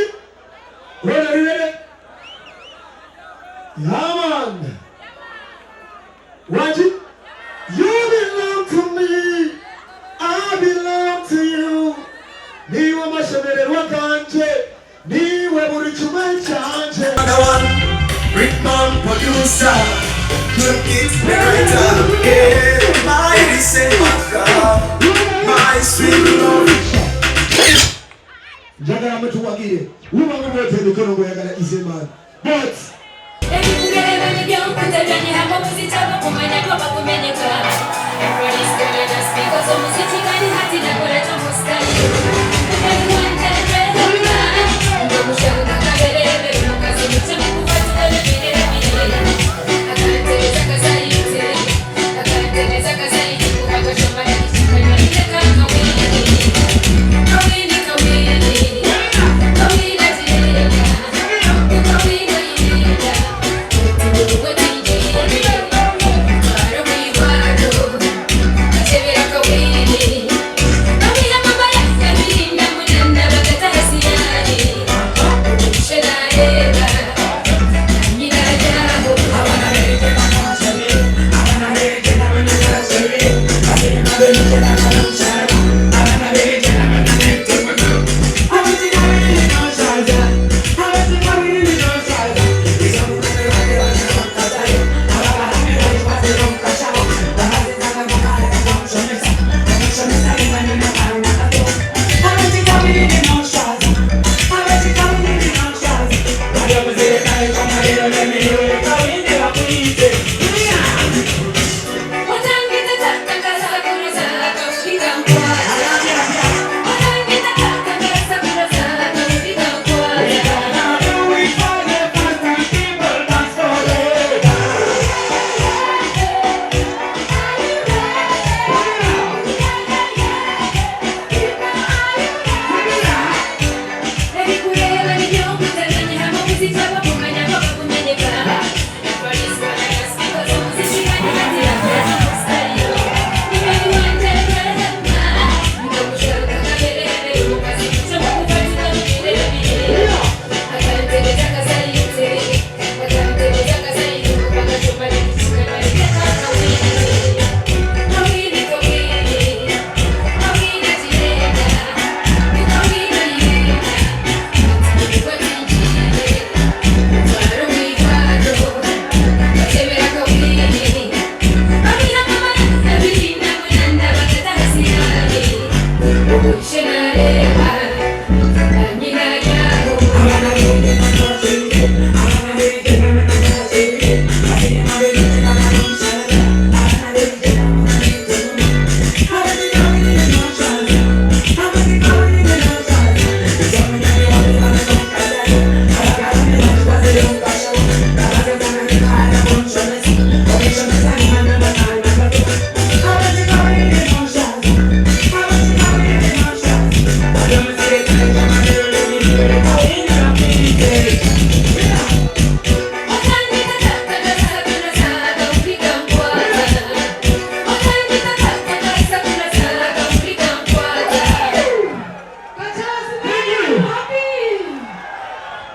Rona rurere. Yeah, man. Wangi? You belong to me. I belong to you. Niwe mashemererwa ganje. Niwe buri kimwe kyangye. Rickman producer, Junkies the writer, yeah, my December, my sweet love. Njagala mutuwagire wuba mubwete emikono ng'oyagala Easy Man but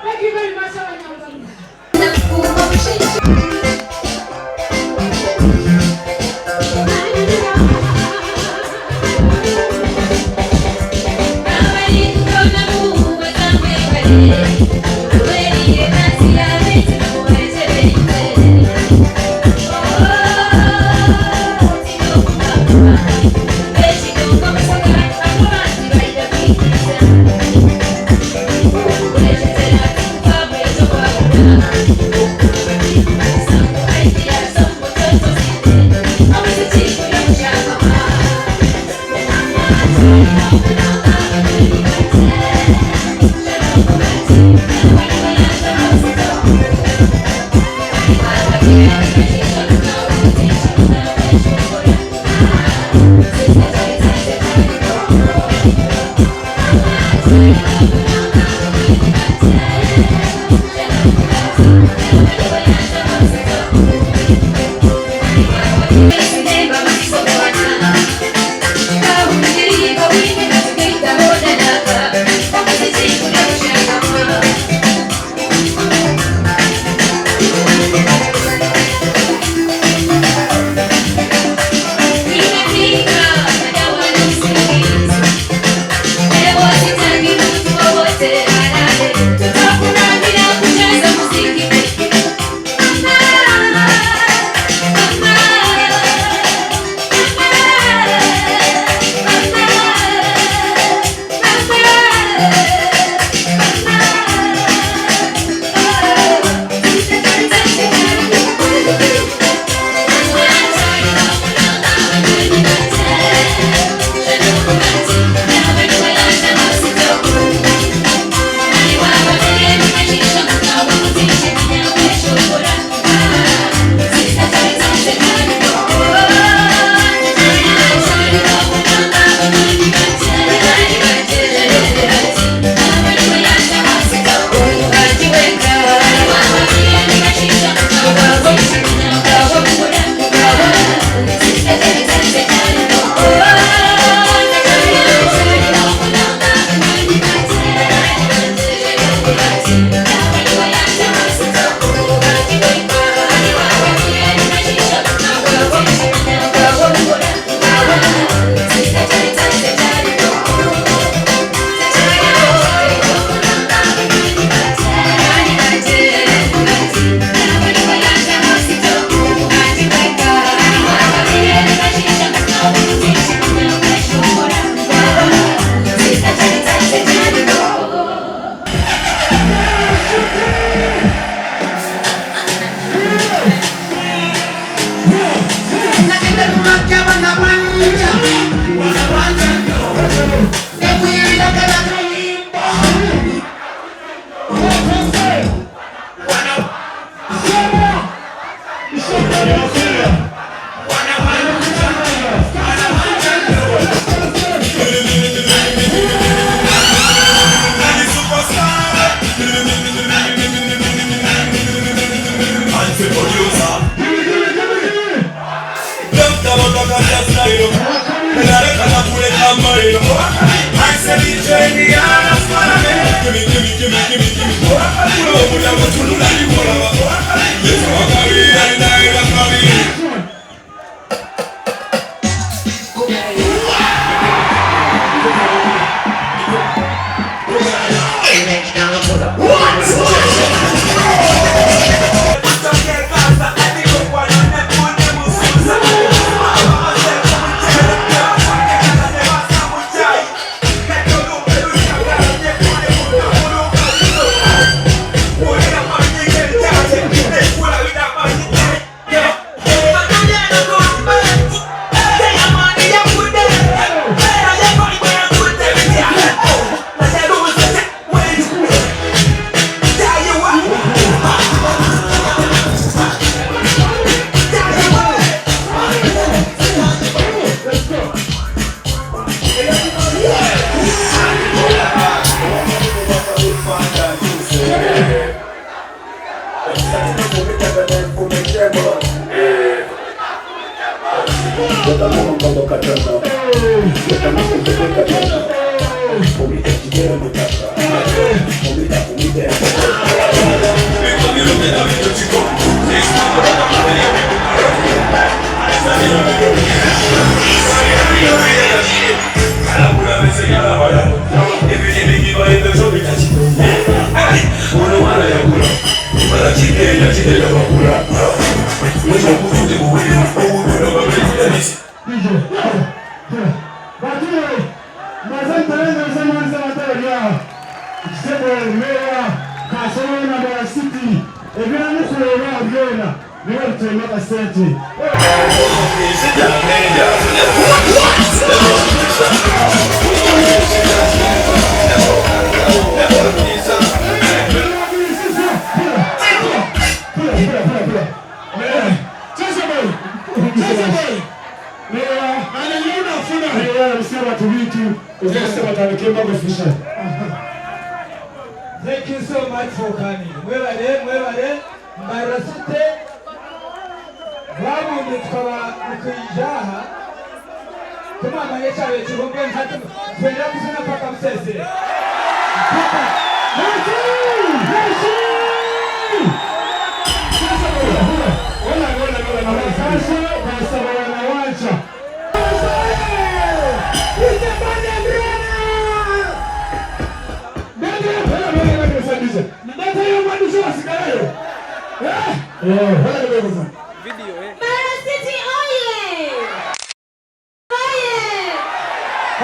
Thank you very much, Abanyamaguru. Batwire maze nterenzereze amaani z'amatara eri aha ekitebe meeya kansoro weena Mbarara City eby'omukureeba aha byona niwe abiteiremu akasente. Thank you so much for coming. Mwebale, mwebale, Mbarara City. Bwabundi tukaba nitwija aha tumwamanya ekyaba ekiriho mbwenu hati twenda kuzina mpaka busesere. Mpaka. Mbarara City oye! Oye!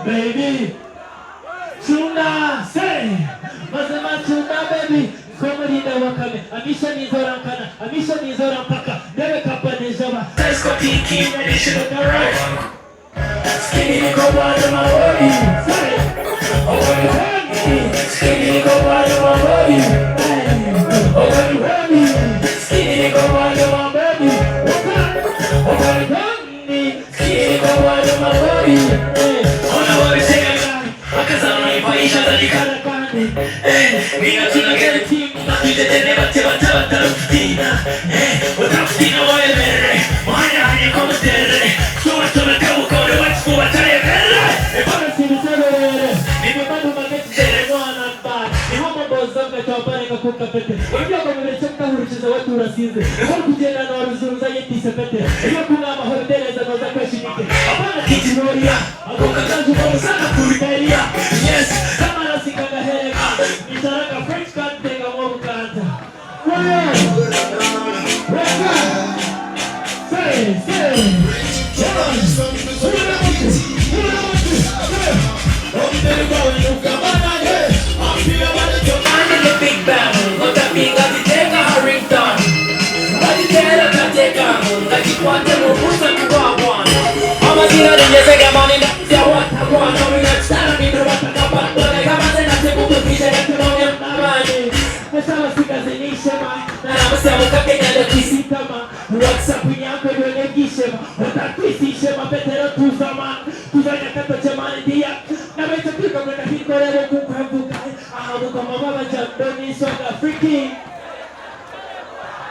Baby, Chunda, say, mazima chunda baby, komulinda wakame, amisha nizorankana, amisha nizorampaka, ndebe kapanejaba, kuka pete Ebyogo birekye kutahurikiza watuura asinze Orikugyenda noruzunza yetiise pete Ebyokungamba hobitereeza noza kweshinyike Apana tikinoriya Ako kakaju komusana kurikariya Yes kamarasi kagahereka Nishara ka French cut tekamu obukanta Wee Weka Say say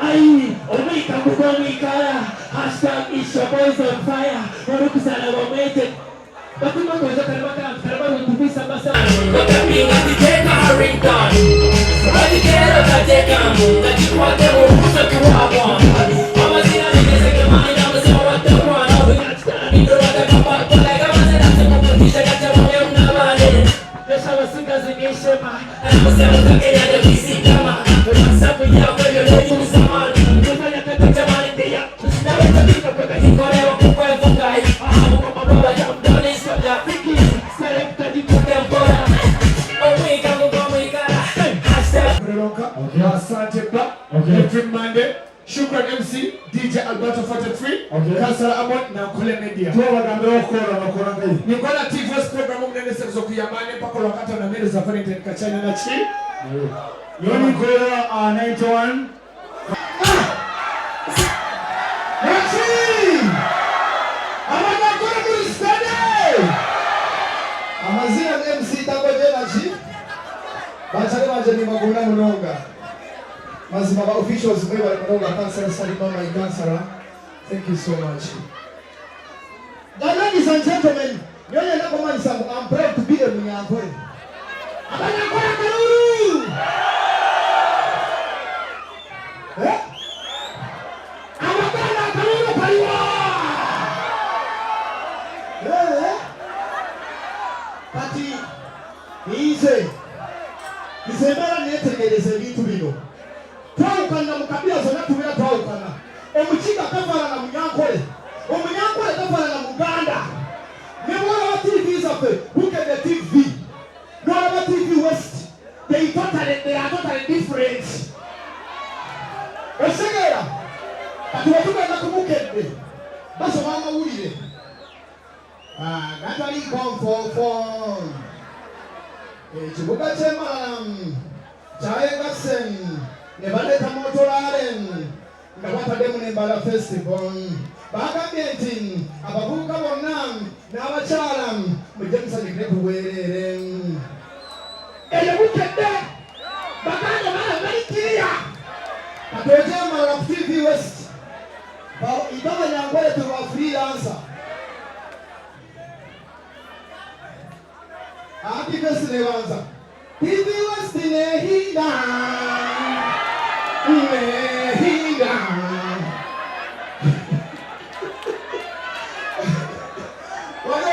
Ai omwika gugwa omwikara Hashtag is your boys on fire Orikuzara bamwete Batima kojo karima kantu karima runtu kwisa masa Asante ba. Every Monday. Shukran MC, DJ Alberto 43, Kansala Amon na Nkole Media. Twabagambira okukora nokora ngai. Nikola TV program munene sezo kuyamane mpaka wakati na mbele za Valentine Kachanya na chi. Yoni Nkola 91. Nachi! Abanyankole muri stade! Amazina ni MC Tambo Jenachi. Bachale banje ni maguna munonga. Mazima ba officials mwe bali munonga Kansala Salima my kansala. Thank you so much. The ladies and gentlemen, nyonya nakomanyisa ngu I'm proud to be a Munyankole. Abanyankole karuru! Eh? Abaganda karuru paliwa! Eh? Kati nze nze mbeera neetegereza ebintu bino twawukana mu kabila zonna tubeera twawukana omukiga tafaanana munyankole omunyankole tafaanana muganda ne bwolaba tv zaffe Bukedde TV n'olaba TV West they are totally different osegeera kati wetugenda ku Bukedde basoma amawulire gataliiko nfoofo ekibuga ky'e Mbarara kyayegasse ne baleeta motorrally nga bataddemu n'Embarara Festival bagambye nti abavubuka bonna n'abakyala mujje musanyukire ku bwereere eyo Bukedde baganda bana bali kiriya kati ogyemala ku TV West ibabanyankole tuba freelancer TV West nebanza TV West nehinda nehinda wali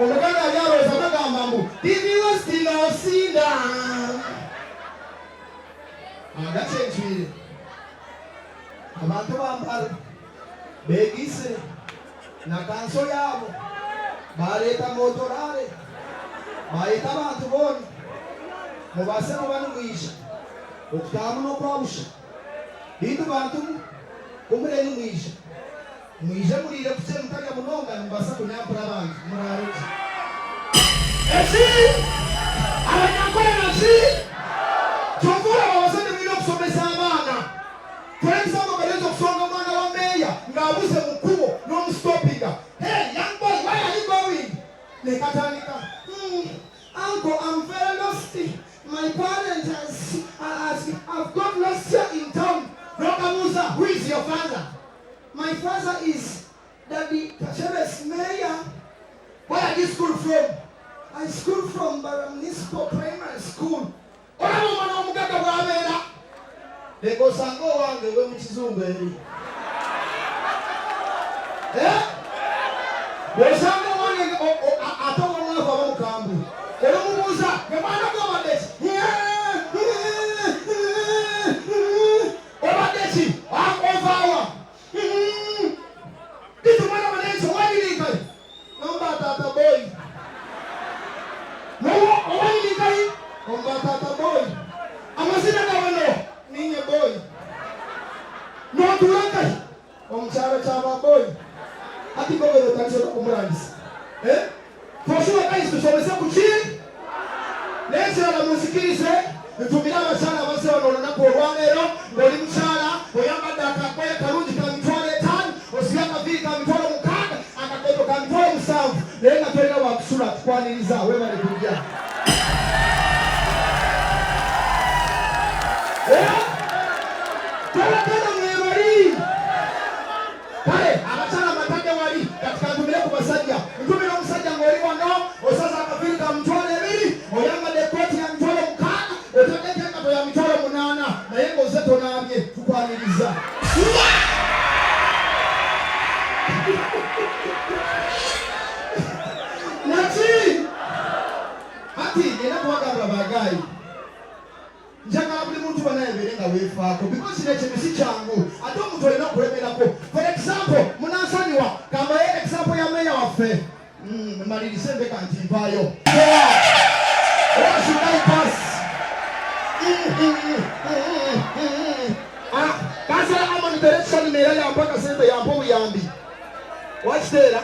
omuganda ali alowooza bagamba mbu TV West nosinda agakyencwire abantu bambala begise na kanso yabo baleeta motorrally bayita abantu boona mubase muba nimwija okutaamu n'okwabusha bintu bantu kumureni mwija mwije muriire kukye mutarya munonga nimubasa kunyampura abantu murareki eki abanyankole naki kyova olaba abazadde mulina okusomesa abaana. For example, balenza okusonga omwana wa meeya ng'abuze mu kkubo n'omusitopinga. Hey, young boy, where are you going? Nekatandika. Uncle, I'm very lost. My parents have got lost here in town. Nokamuza, who is your father? My father is Daddy Kasheres mayor. Where are you school from? I school from Mbarara Municipal Primary School. Olaba omwana w'omugagga bw'abeera? Leka osange owange owe mu kizungu eri. Eh? Bw'osanga owange ate ow'omwavu aba mukambwe. Olumubuuza, gwe mwana gwe obadde ki? Obadde ki? Ova wa? Kitu mwana mwanensi owanyirikayi. Nomba tata boy. Nowo owanyirikayi. Omba tata boy. Amazina gawe no ninye boy. Notuura nkahi? Omu kyaro kya ba boy. Hati nk'obaire otandikire n'okumurangisa. Eh? For sure guys tushomese kuki? N'ekirala munzikirize ntumire abakyala abazze wano olunaku olwaleero ng'oli mukyala oyambadde akagoye kalungi ka mitwalo etaano osibye akaviiri ka mitwalo mukaaga akakoto ka mitwalo musanvu naye nga tolina wakusula tukwaniriza webale kujja. Eh? Tolagana mwebali. Kale abakyala mbatadde wali, kati kantumire ku basajja. Ntumira omusajja ng'oli wano, osaze akaviiri ka mitwalo ebiri, oyambadde ekkooti ya mitwalo mukaaga, otaddeko engatto ya mitwalo munaana, naye ng'ozze tonaabye. Tukwaniriza. Naki? Hati nina kubagamba bagaayi. Njagala buli muntu banaye obeere nga wefaako because kino ekintu si kyangu ate omuntu olina okulemerako. For example munansonyiwa kambaye example ya meya waffe mm, malirize ndeka nti mpaayo. Where should I pass? Ah, Kansala Amon Direction meya yampa akasente yampa obuyambi. Wakiteera?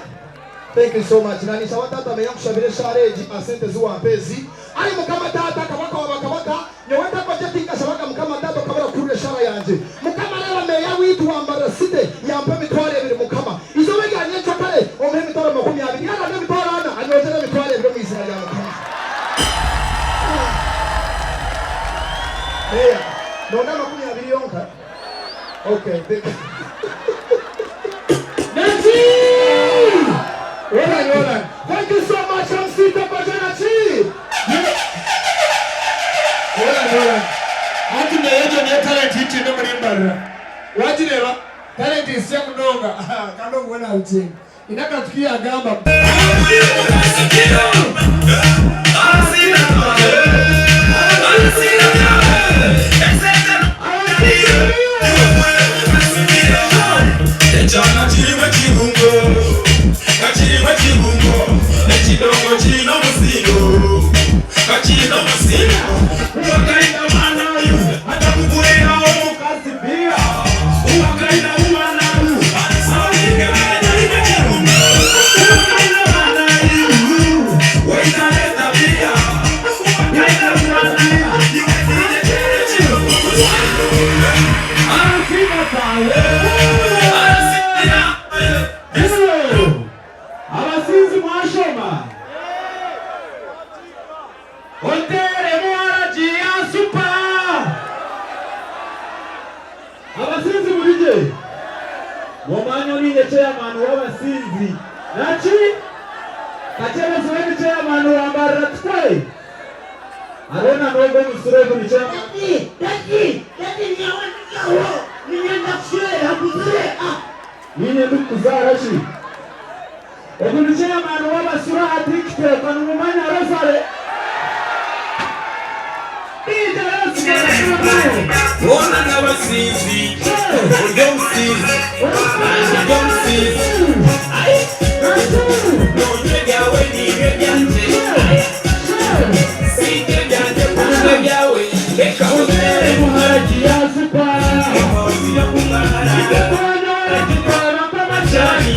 Thank you so much. Nanisaba taata meya nkushabire eshaara egi aha sente ezi wampa ezi. Ai Mukama taata kabaka wa bakabaka nyowe ntakogye tinkashabaga Mukama taata okabura kuhurira eshaara yangye. Mukama reeba meeya waitu wa Mbarara City yampa emitwaro ebiri Mukama. Eizooba erya nyenkyakare omuhe emitwaro 20 yaaba n'emitwaro ana anyongyere emitwaro ebiri omu eiziina rya Mukama. Meeya nonda 20 yonka? Okay, thank you. Nachi! Well done, well done. Thank you so much, MC Tapaja Nachi. Well done, well done. Anti naye egyo niyo talent ei twine omuri Mbarara. Wagireeba? Talent nsya munonga kandi obwo nabukyenga. Ine akantu ku yagamba. Ekyana kirimu ekibungo nga kirimu ekibungo ekidongo kirina omusingo nga kirina omusingo wakaina mwana oyu atakugulirawo omukazi bia wakaina mwana oyu Abasinzi mwashoma? Oteeremu waragi ya supa. Abasinzi muri gye? Nomanya niinye chairman w'abasinzi. Naki? Kakyebezi we ni chairman wa Mbarara Tukore? Hariho na n'ogwo omusura ogu ni chairman. Daddy, daddy, daddy nyowe nyawo ninyenda kushwera kuzire ah. Niinye ndikukuzaara shi? Ogu ni chairman w'abasura aha TikTok nimumanya Rosary? DJ Rosary! Boona n'abasinzi, ori omusinzi, nanye ndi omusinzi. Nonywa ebyawe niinywa ebyangye, sindya ebyangye kunywa ebyawe, reka oteeremu haragi ya supa. Emboozi y'okumara, nk'amajaani,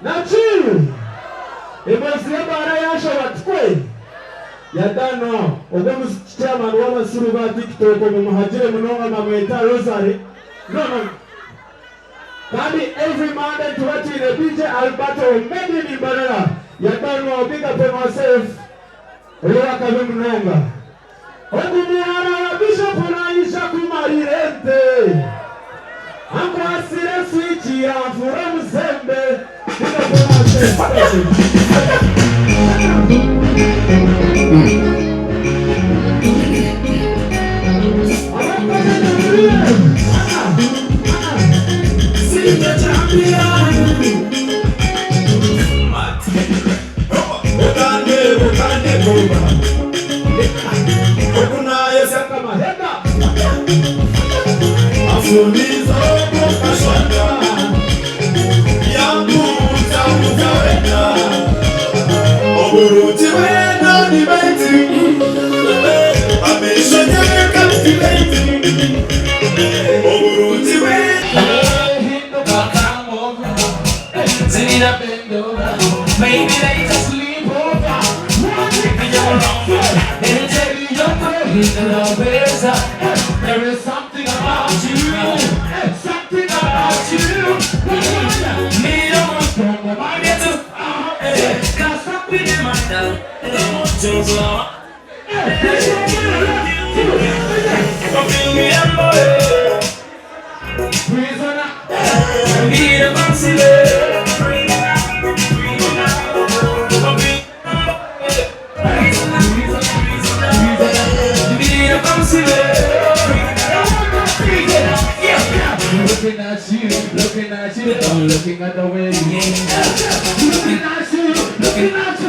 Naki emboozi y'ebaara yaashaba tikwe? Yadano ogwo chairman w'abasiru ba TikTok mumuhagire munonga bamweta Rosary no no kandi every Monday nituba twine DJ Alberto Made in Mbarara Yadano big up on yourself ori w'akabi munonga. Ogu muhara wa Bishop naija kumarira ente ankwasire switch yanfura omuzembe big up on yourself. There is something about you, something about you. Me don't want to Cause something in my Looking at you, looking at you, I'm looking at the way you looking at you, looking at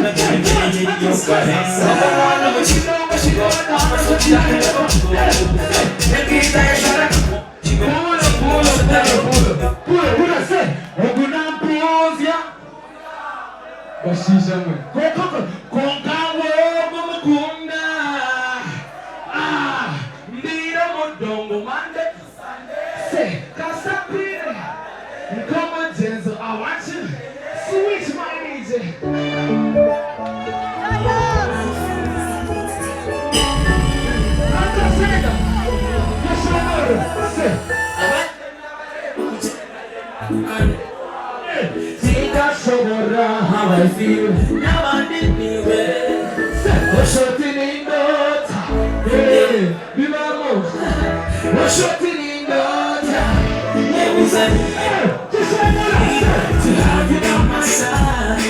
Bashiisha mwe konka wogo mukunda Mbira mudongo mande Say, Kasapire Come on, Jenzo, I want you Switch my DJ. Akasega Yashomoro se Tikashobora how I feel N'abandi niwe Oshoti n'indota Eh, bibamo Oshoti n'indota Nebuza To have you by my side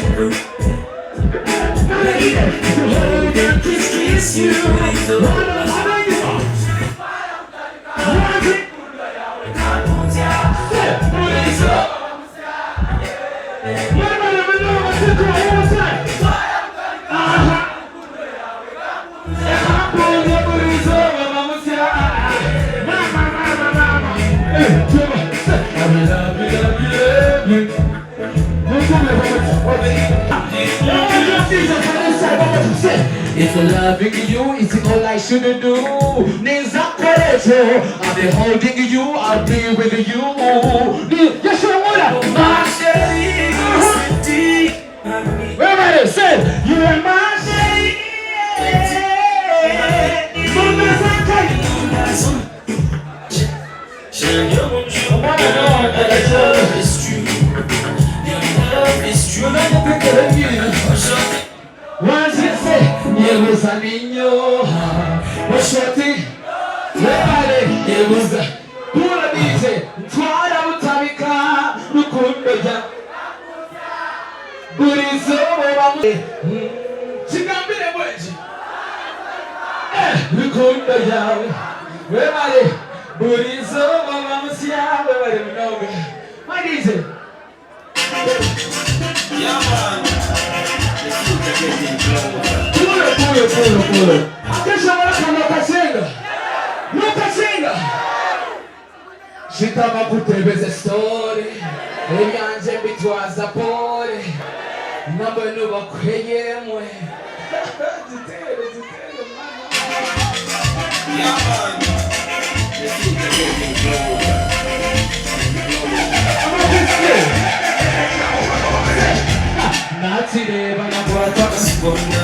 To hold and kiss, kiss you If loving you is all I should do, Ninza Korecho, I'll be holding you, I'll be with you. Yashomora My chérie, sweetie Everybody say you are my shade. Mama Sakai. Your love is true. Your love is true. Wazise yebuza ninyoha Oshoti webale yebuza Kula DJ ntwara butabika rukundo rya Buri zuba bamu Kigambire bweji Rukundo ryawe webale buri zuba bamusya webale munoga My DJ Yeah, man. The future getting closer. Pulo, pulo, pulo, pulo. Akashobora kanokasenga. Nokasenga. Shitama kutebeza story. Ebyanje mbitwaza pole. Nabwe nubakweyemwe. Giteere giteere mwana. Nakireeba nakwatwa akasigona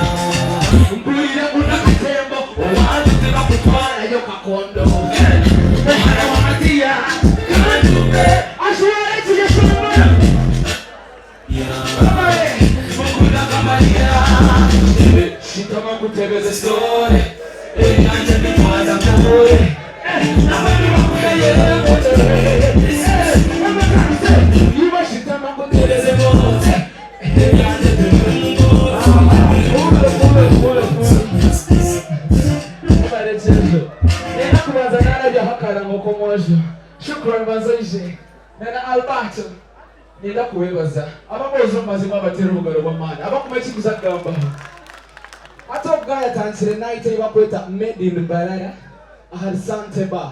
Mpurira ngu nakatembo Owanyu tibakutwarayo kakondo Muhara wa Matiya Kantumbe Ajwara ekiyeshongoro Shitama nkutebeze story Ebyangye mbitwaza nkore Abandi bakunda yego Iwe shitama nkutebeze bose Ebyangye Nenda kubanza narabyaho akarango k'omwojo Shukran banza oije na Alberto Niinyenda kubeebaza ab'amoojo omu mazima abateera obugaro bw'amaani abakuma eki ndikuza kugambaho. Hati ogu yaatandikire night ei barikweta Made in Mbarara ahari Sante Bar.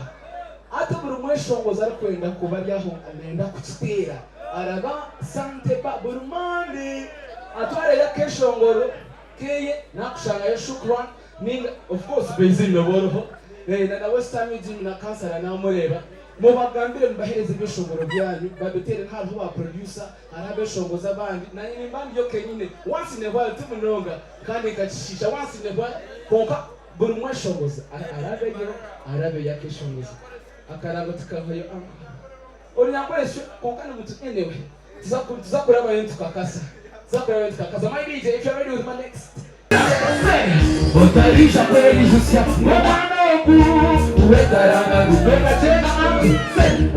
Hati buri mweshongozi arikwenda kuba ari aho naayenda kukiteera araba Sante Bar buri Monday atwareyo akeeshongoro keye naakushangayo Shukran ninga of course Basil nooba oriho na West Ham Jimmy na Kansara naamureeba. Mubagambire mubahereze ebyeshongoro byanyu babiteere hariho ba producer hariho abeshongozi abandi nanye nimba ndiyo kenyine once in a while ti munonga kandi nkakishiisha once in a while kwonka buri mweshongozi arabeyo arabeyo akeshongoza akarango tikahwayo uncle Orunyankore kwonka nimutu anyway tuza kurabayo nitukakasa tuza kurabayo nitukakasa my DJ if you're ready with my next Otariija kweyijutsya ngu omwana ogu wekaranga ngu wekakyena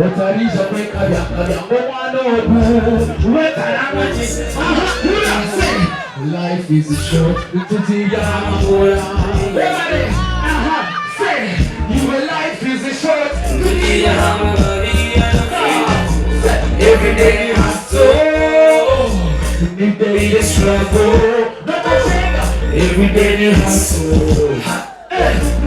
Otariija kwekabyakabya ngu omwana ogu wekaranga gye Aha hurira Life is short nitugiryamura Webare aha Iwe life is short nitugiryamura Everyday hustle ni daily struggle Everyday ni hustle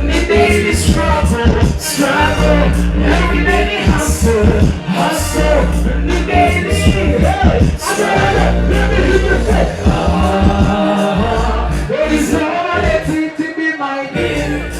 ni daily struggle struggle Everyday ni hustle hustle ni daily struggle Let me hear you say ah Erizooba let it be my day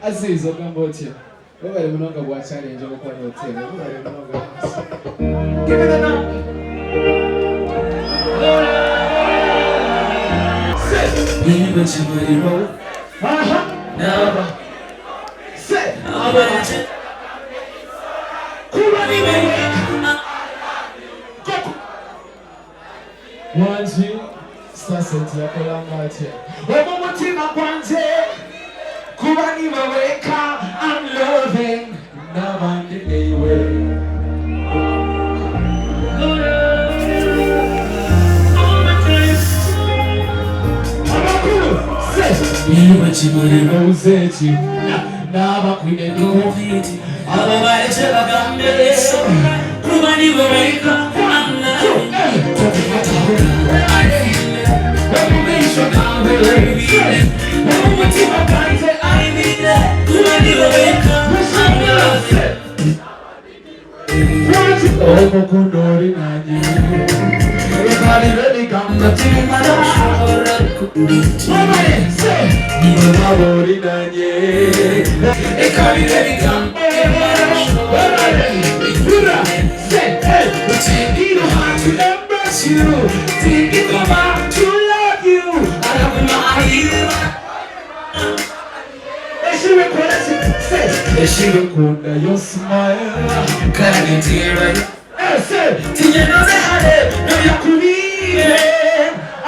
Aziz ogamba otya webale munonga bwa challenge omukwano otebe webale munonga Give me the number. Aha. Say. Kuba niwe Wangi Saseti yakolanga atya omu mutima gwangye kuba niwe weka I'm loving n'abandi niwe Amakuru se niwe eki n'abakwine Abo barekye bagambe kuba niwe weka I'm loving Omukundo oli nanye oli nanye Eshibikunda your smile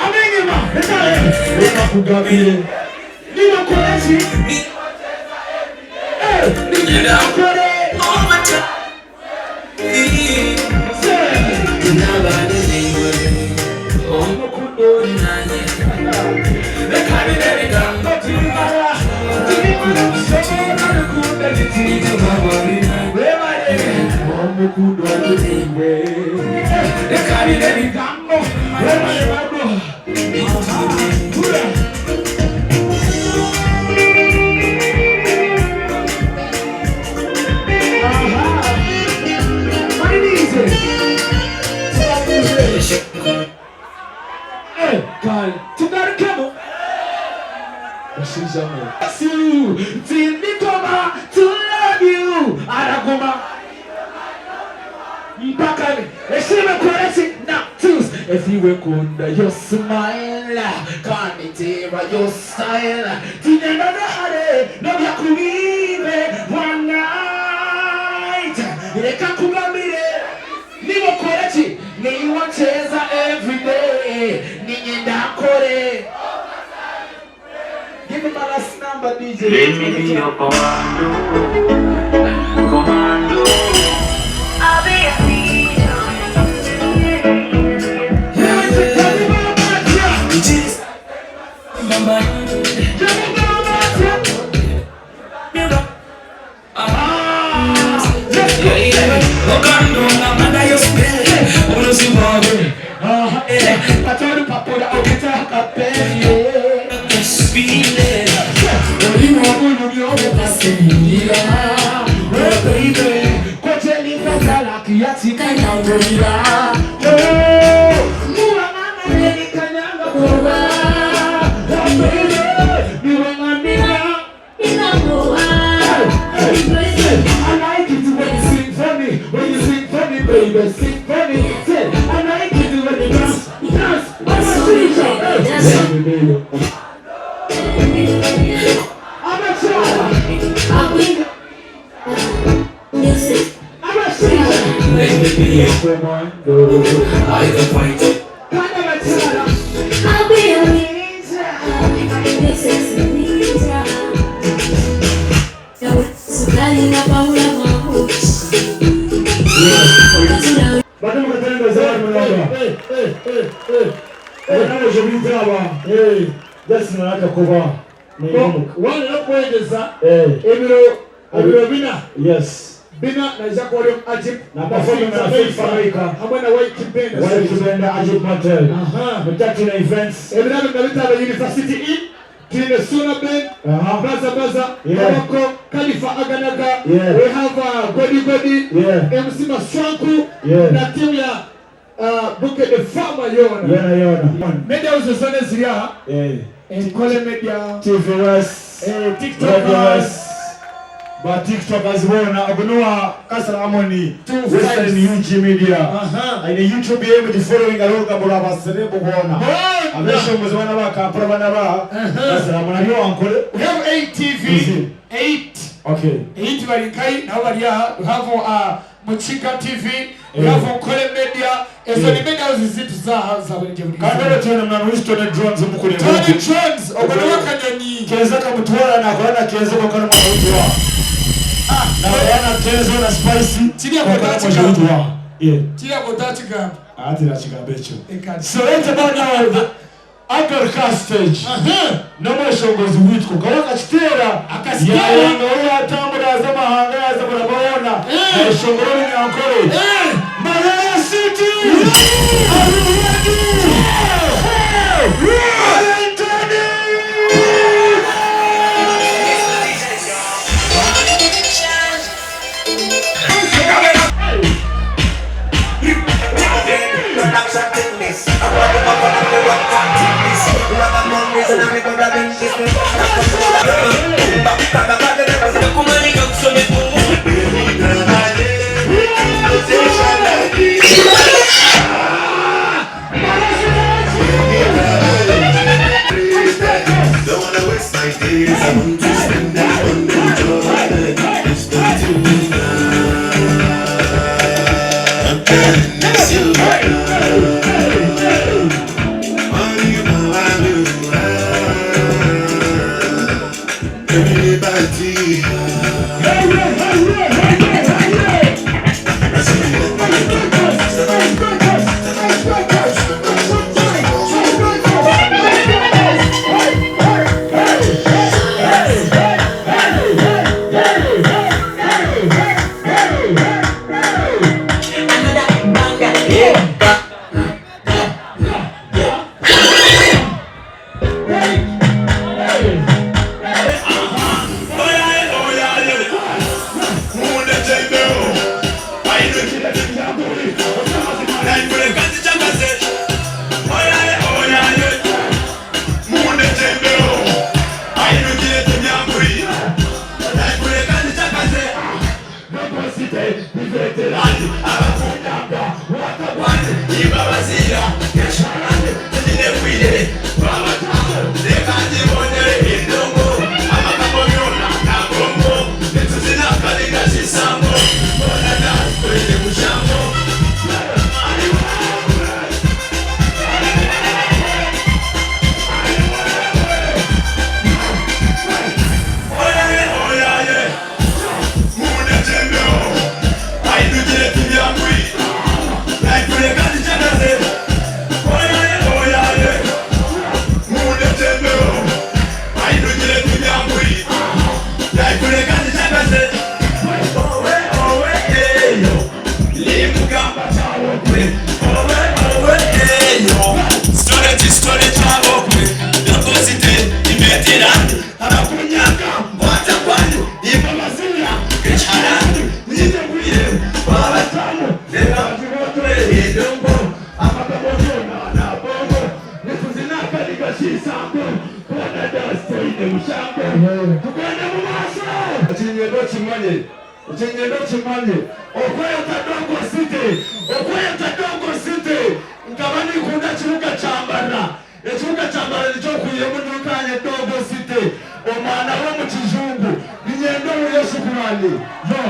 Amenyuma, Ukore ki? Ninyenda nkore. Tugarukemu bashaija mwe. Tindikoma to love you araguma mpaka eshibe koreki na tus eziwe kunda your smile kandi tera your style tinyenda nahare nobyakubibe one night reka nkugambire niba koreki niwe ncheza everyday ninyenda nkore. Give me my last number, DJ. Let me be your commando, commando. I'll be a leader. I like it when you sing for me, when you sing for me, baby, sing for me. Say, I like it when you dance, dance, I'm a teacher. I'm a child. I'm a teacher. Let me be your commando. I can fight it. I'll be a ninja. Your sexy ninja. Wana nokuweereza ebiro ebiro bina bina naija kuba ori Ajib Na performance na Faith America. hamwe na White Bend. White Bend, Ajib Patel. Mutatuna events. Ebiro bina bitaba University Inn twine Suna Ben, Baza Baza, Kabako, Khalifa Aganaga, we have Godi Godi, MC Maswanku na timu ya Bukedde Farmer yona. Yona yona. Media houses zona eziri aha. Nkole Media, TV West, TikTokers. Radio West. Ba TikTokers bona ogunuwa Kasra Amoni Western UG Media. Aine YouTube yemu di following aruga bula baserebu bona. Abeshongozi bana ba Kampala bana ba Kasra Amoni ariyo wankole. We have 8 TV, 8. Okay. 8 bari nkai nabo bari aha. We have Mukiga TV, we have Nkole Media. Ezo ni media houses zitu zaha za buri gihe buri Kandi rero tubona mwana Winston Jones mukuri. Tony Jones ogwo niwe kanyonyi. Keza kamutwara nakora na Keza ko kana mwana witwa. Nakora na Keza na Spice. Kiriya ko kota kana mwana kigamba. witwa. Yeah. Kiriya kota kigamba. Ati na kigamba ekyo. Ekati. So right about now the Upper stage. N'omweshongozi witwa Kabaka Kiteera. Akasitera. Yayanga we yatambula aza amahanga yaza murababona. Eshongoro Runyankore. Mbarara City. Are you ready? Anthony! Don't wanna waste my days. I want to spend them on enjoyment. It's the tune. I'm telling this you. Money, you know I will. Ekinyenda okimanye, ekinyenda okimanye, okweyeta Dongo City, okweyeta Dongo City, nkaba ninkunda ekibuga kya Mbarara, ekibuga kya Mbarara nikyo nkwihemu nikanye Dongo City, omwana w'omu kijungu, niinyenda ohurire shukurani, yo,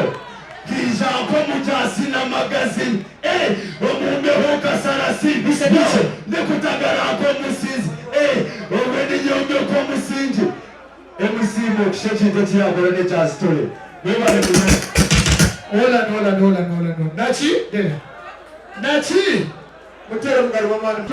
nkaija nk'omujaasi n'amagazi, eh, omu mbeho nka sarasi, yo, ndikutagara nk'omusinzi, eh, obwe ninyombeka omusingi. MC Mugisha ekintu eki yakora n'ekya story. Mwebale munonga. Hola hola hola hola hola. Naki? Naki? Mutere omugaro gw'amaani.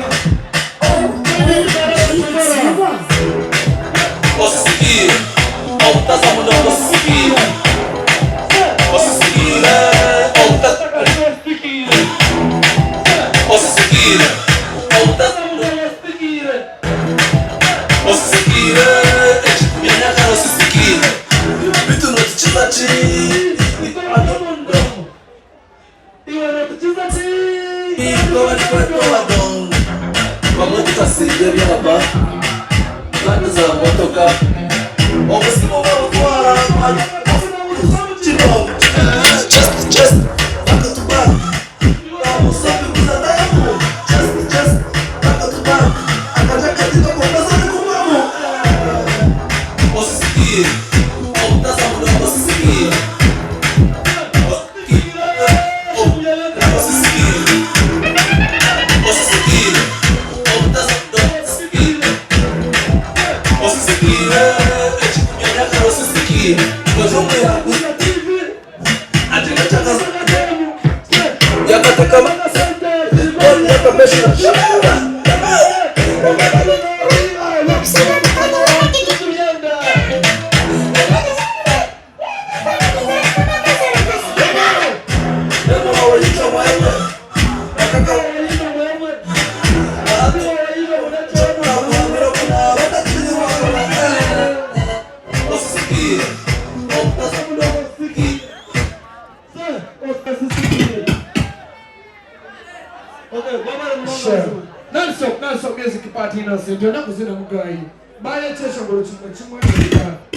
Nonstop, nonstop music party innocent. Ennaku zino mugayi. Baye kyeshongolo kimwe kimwe.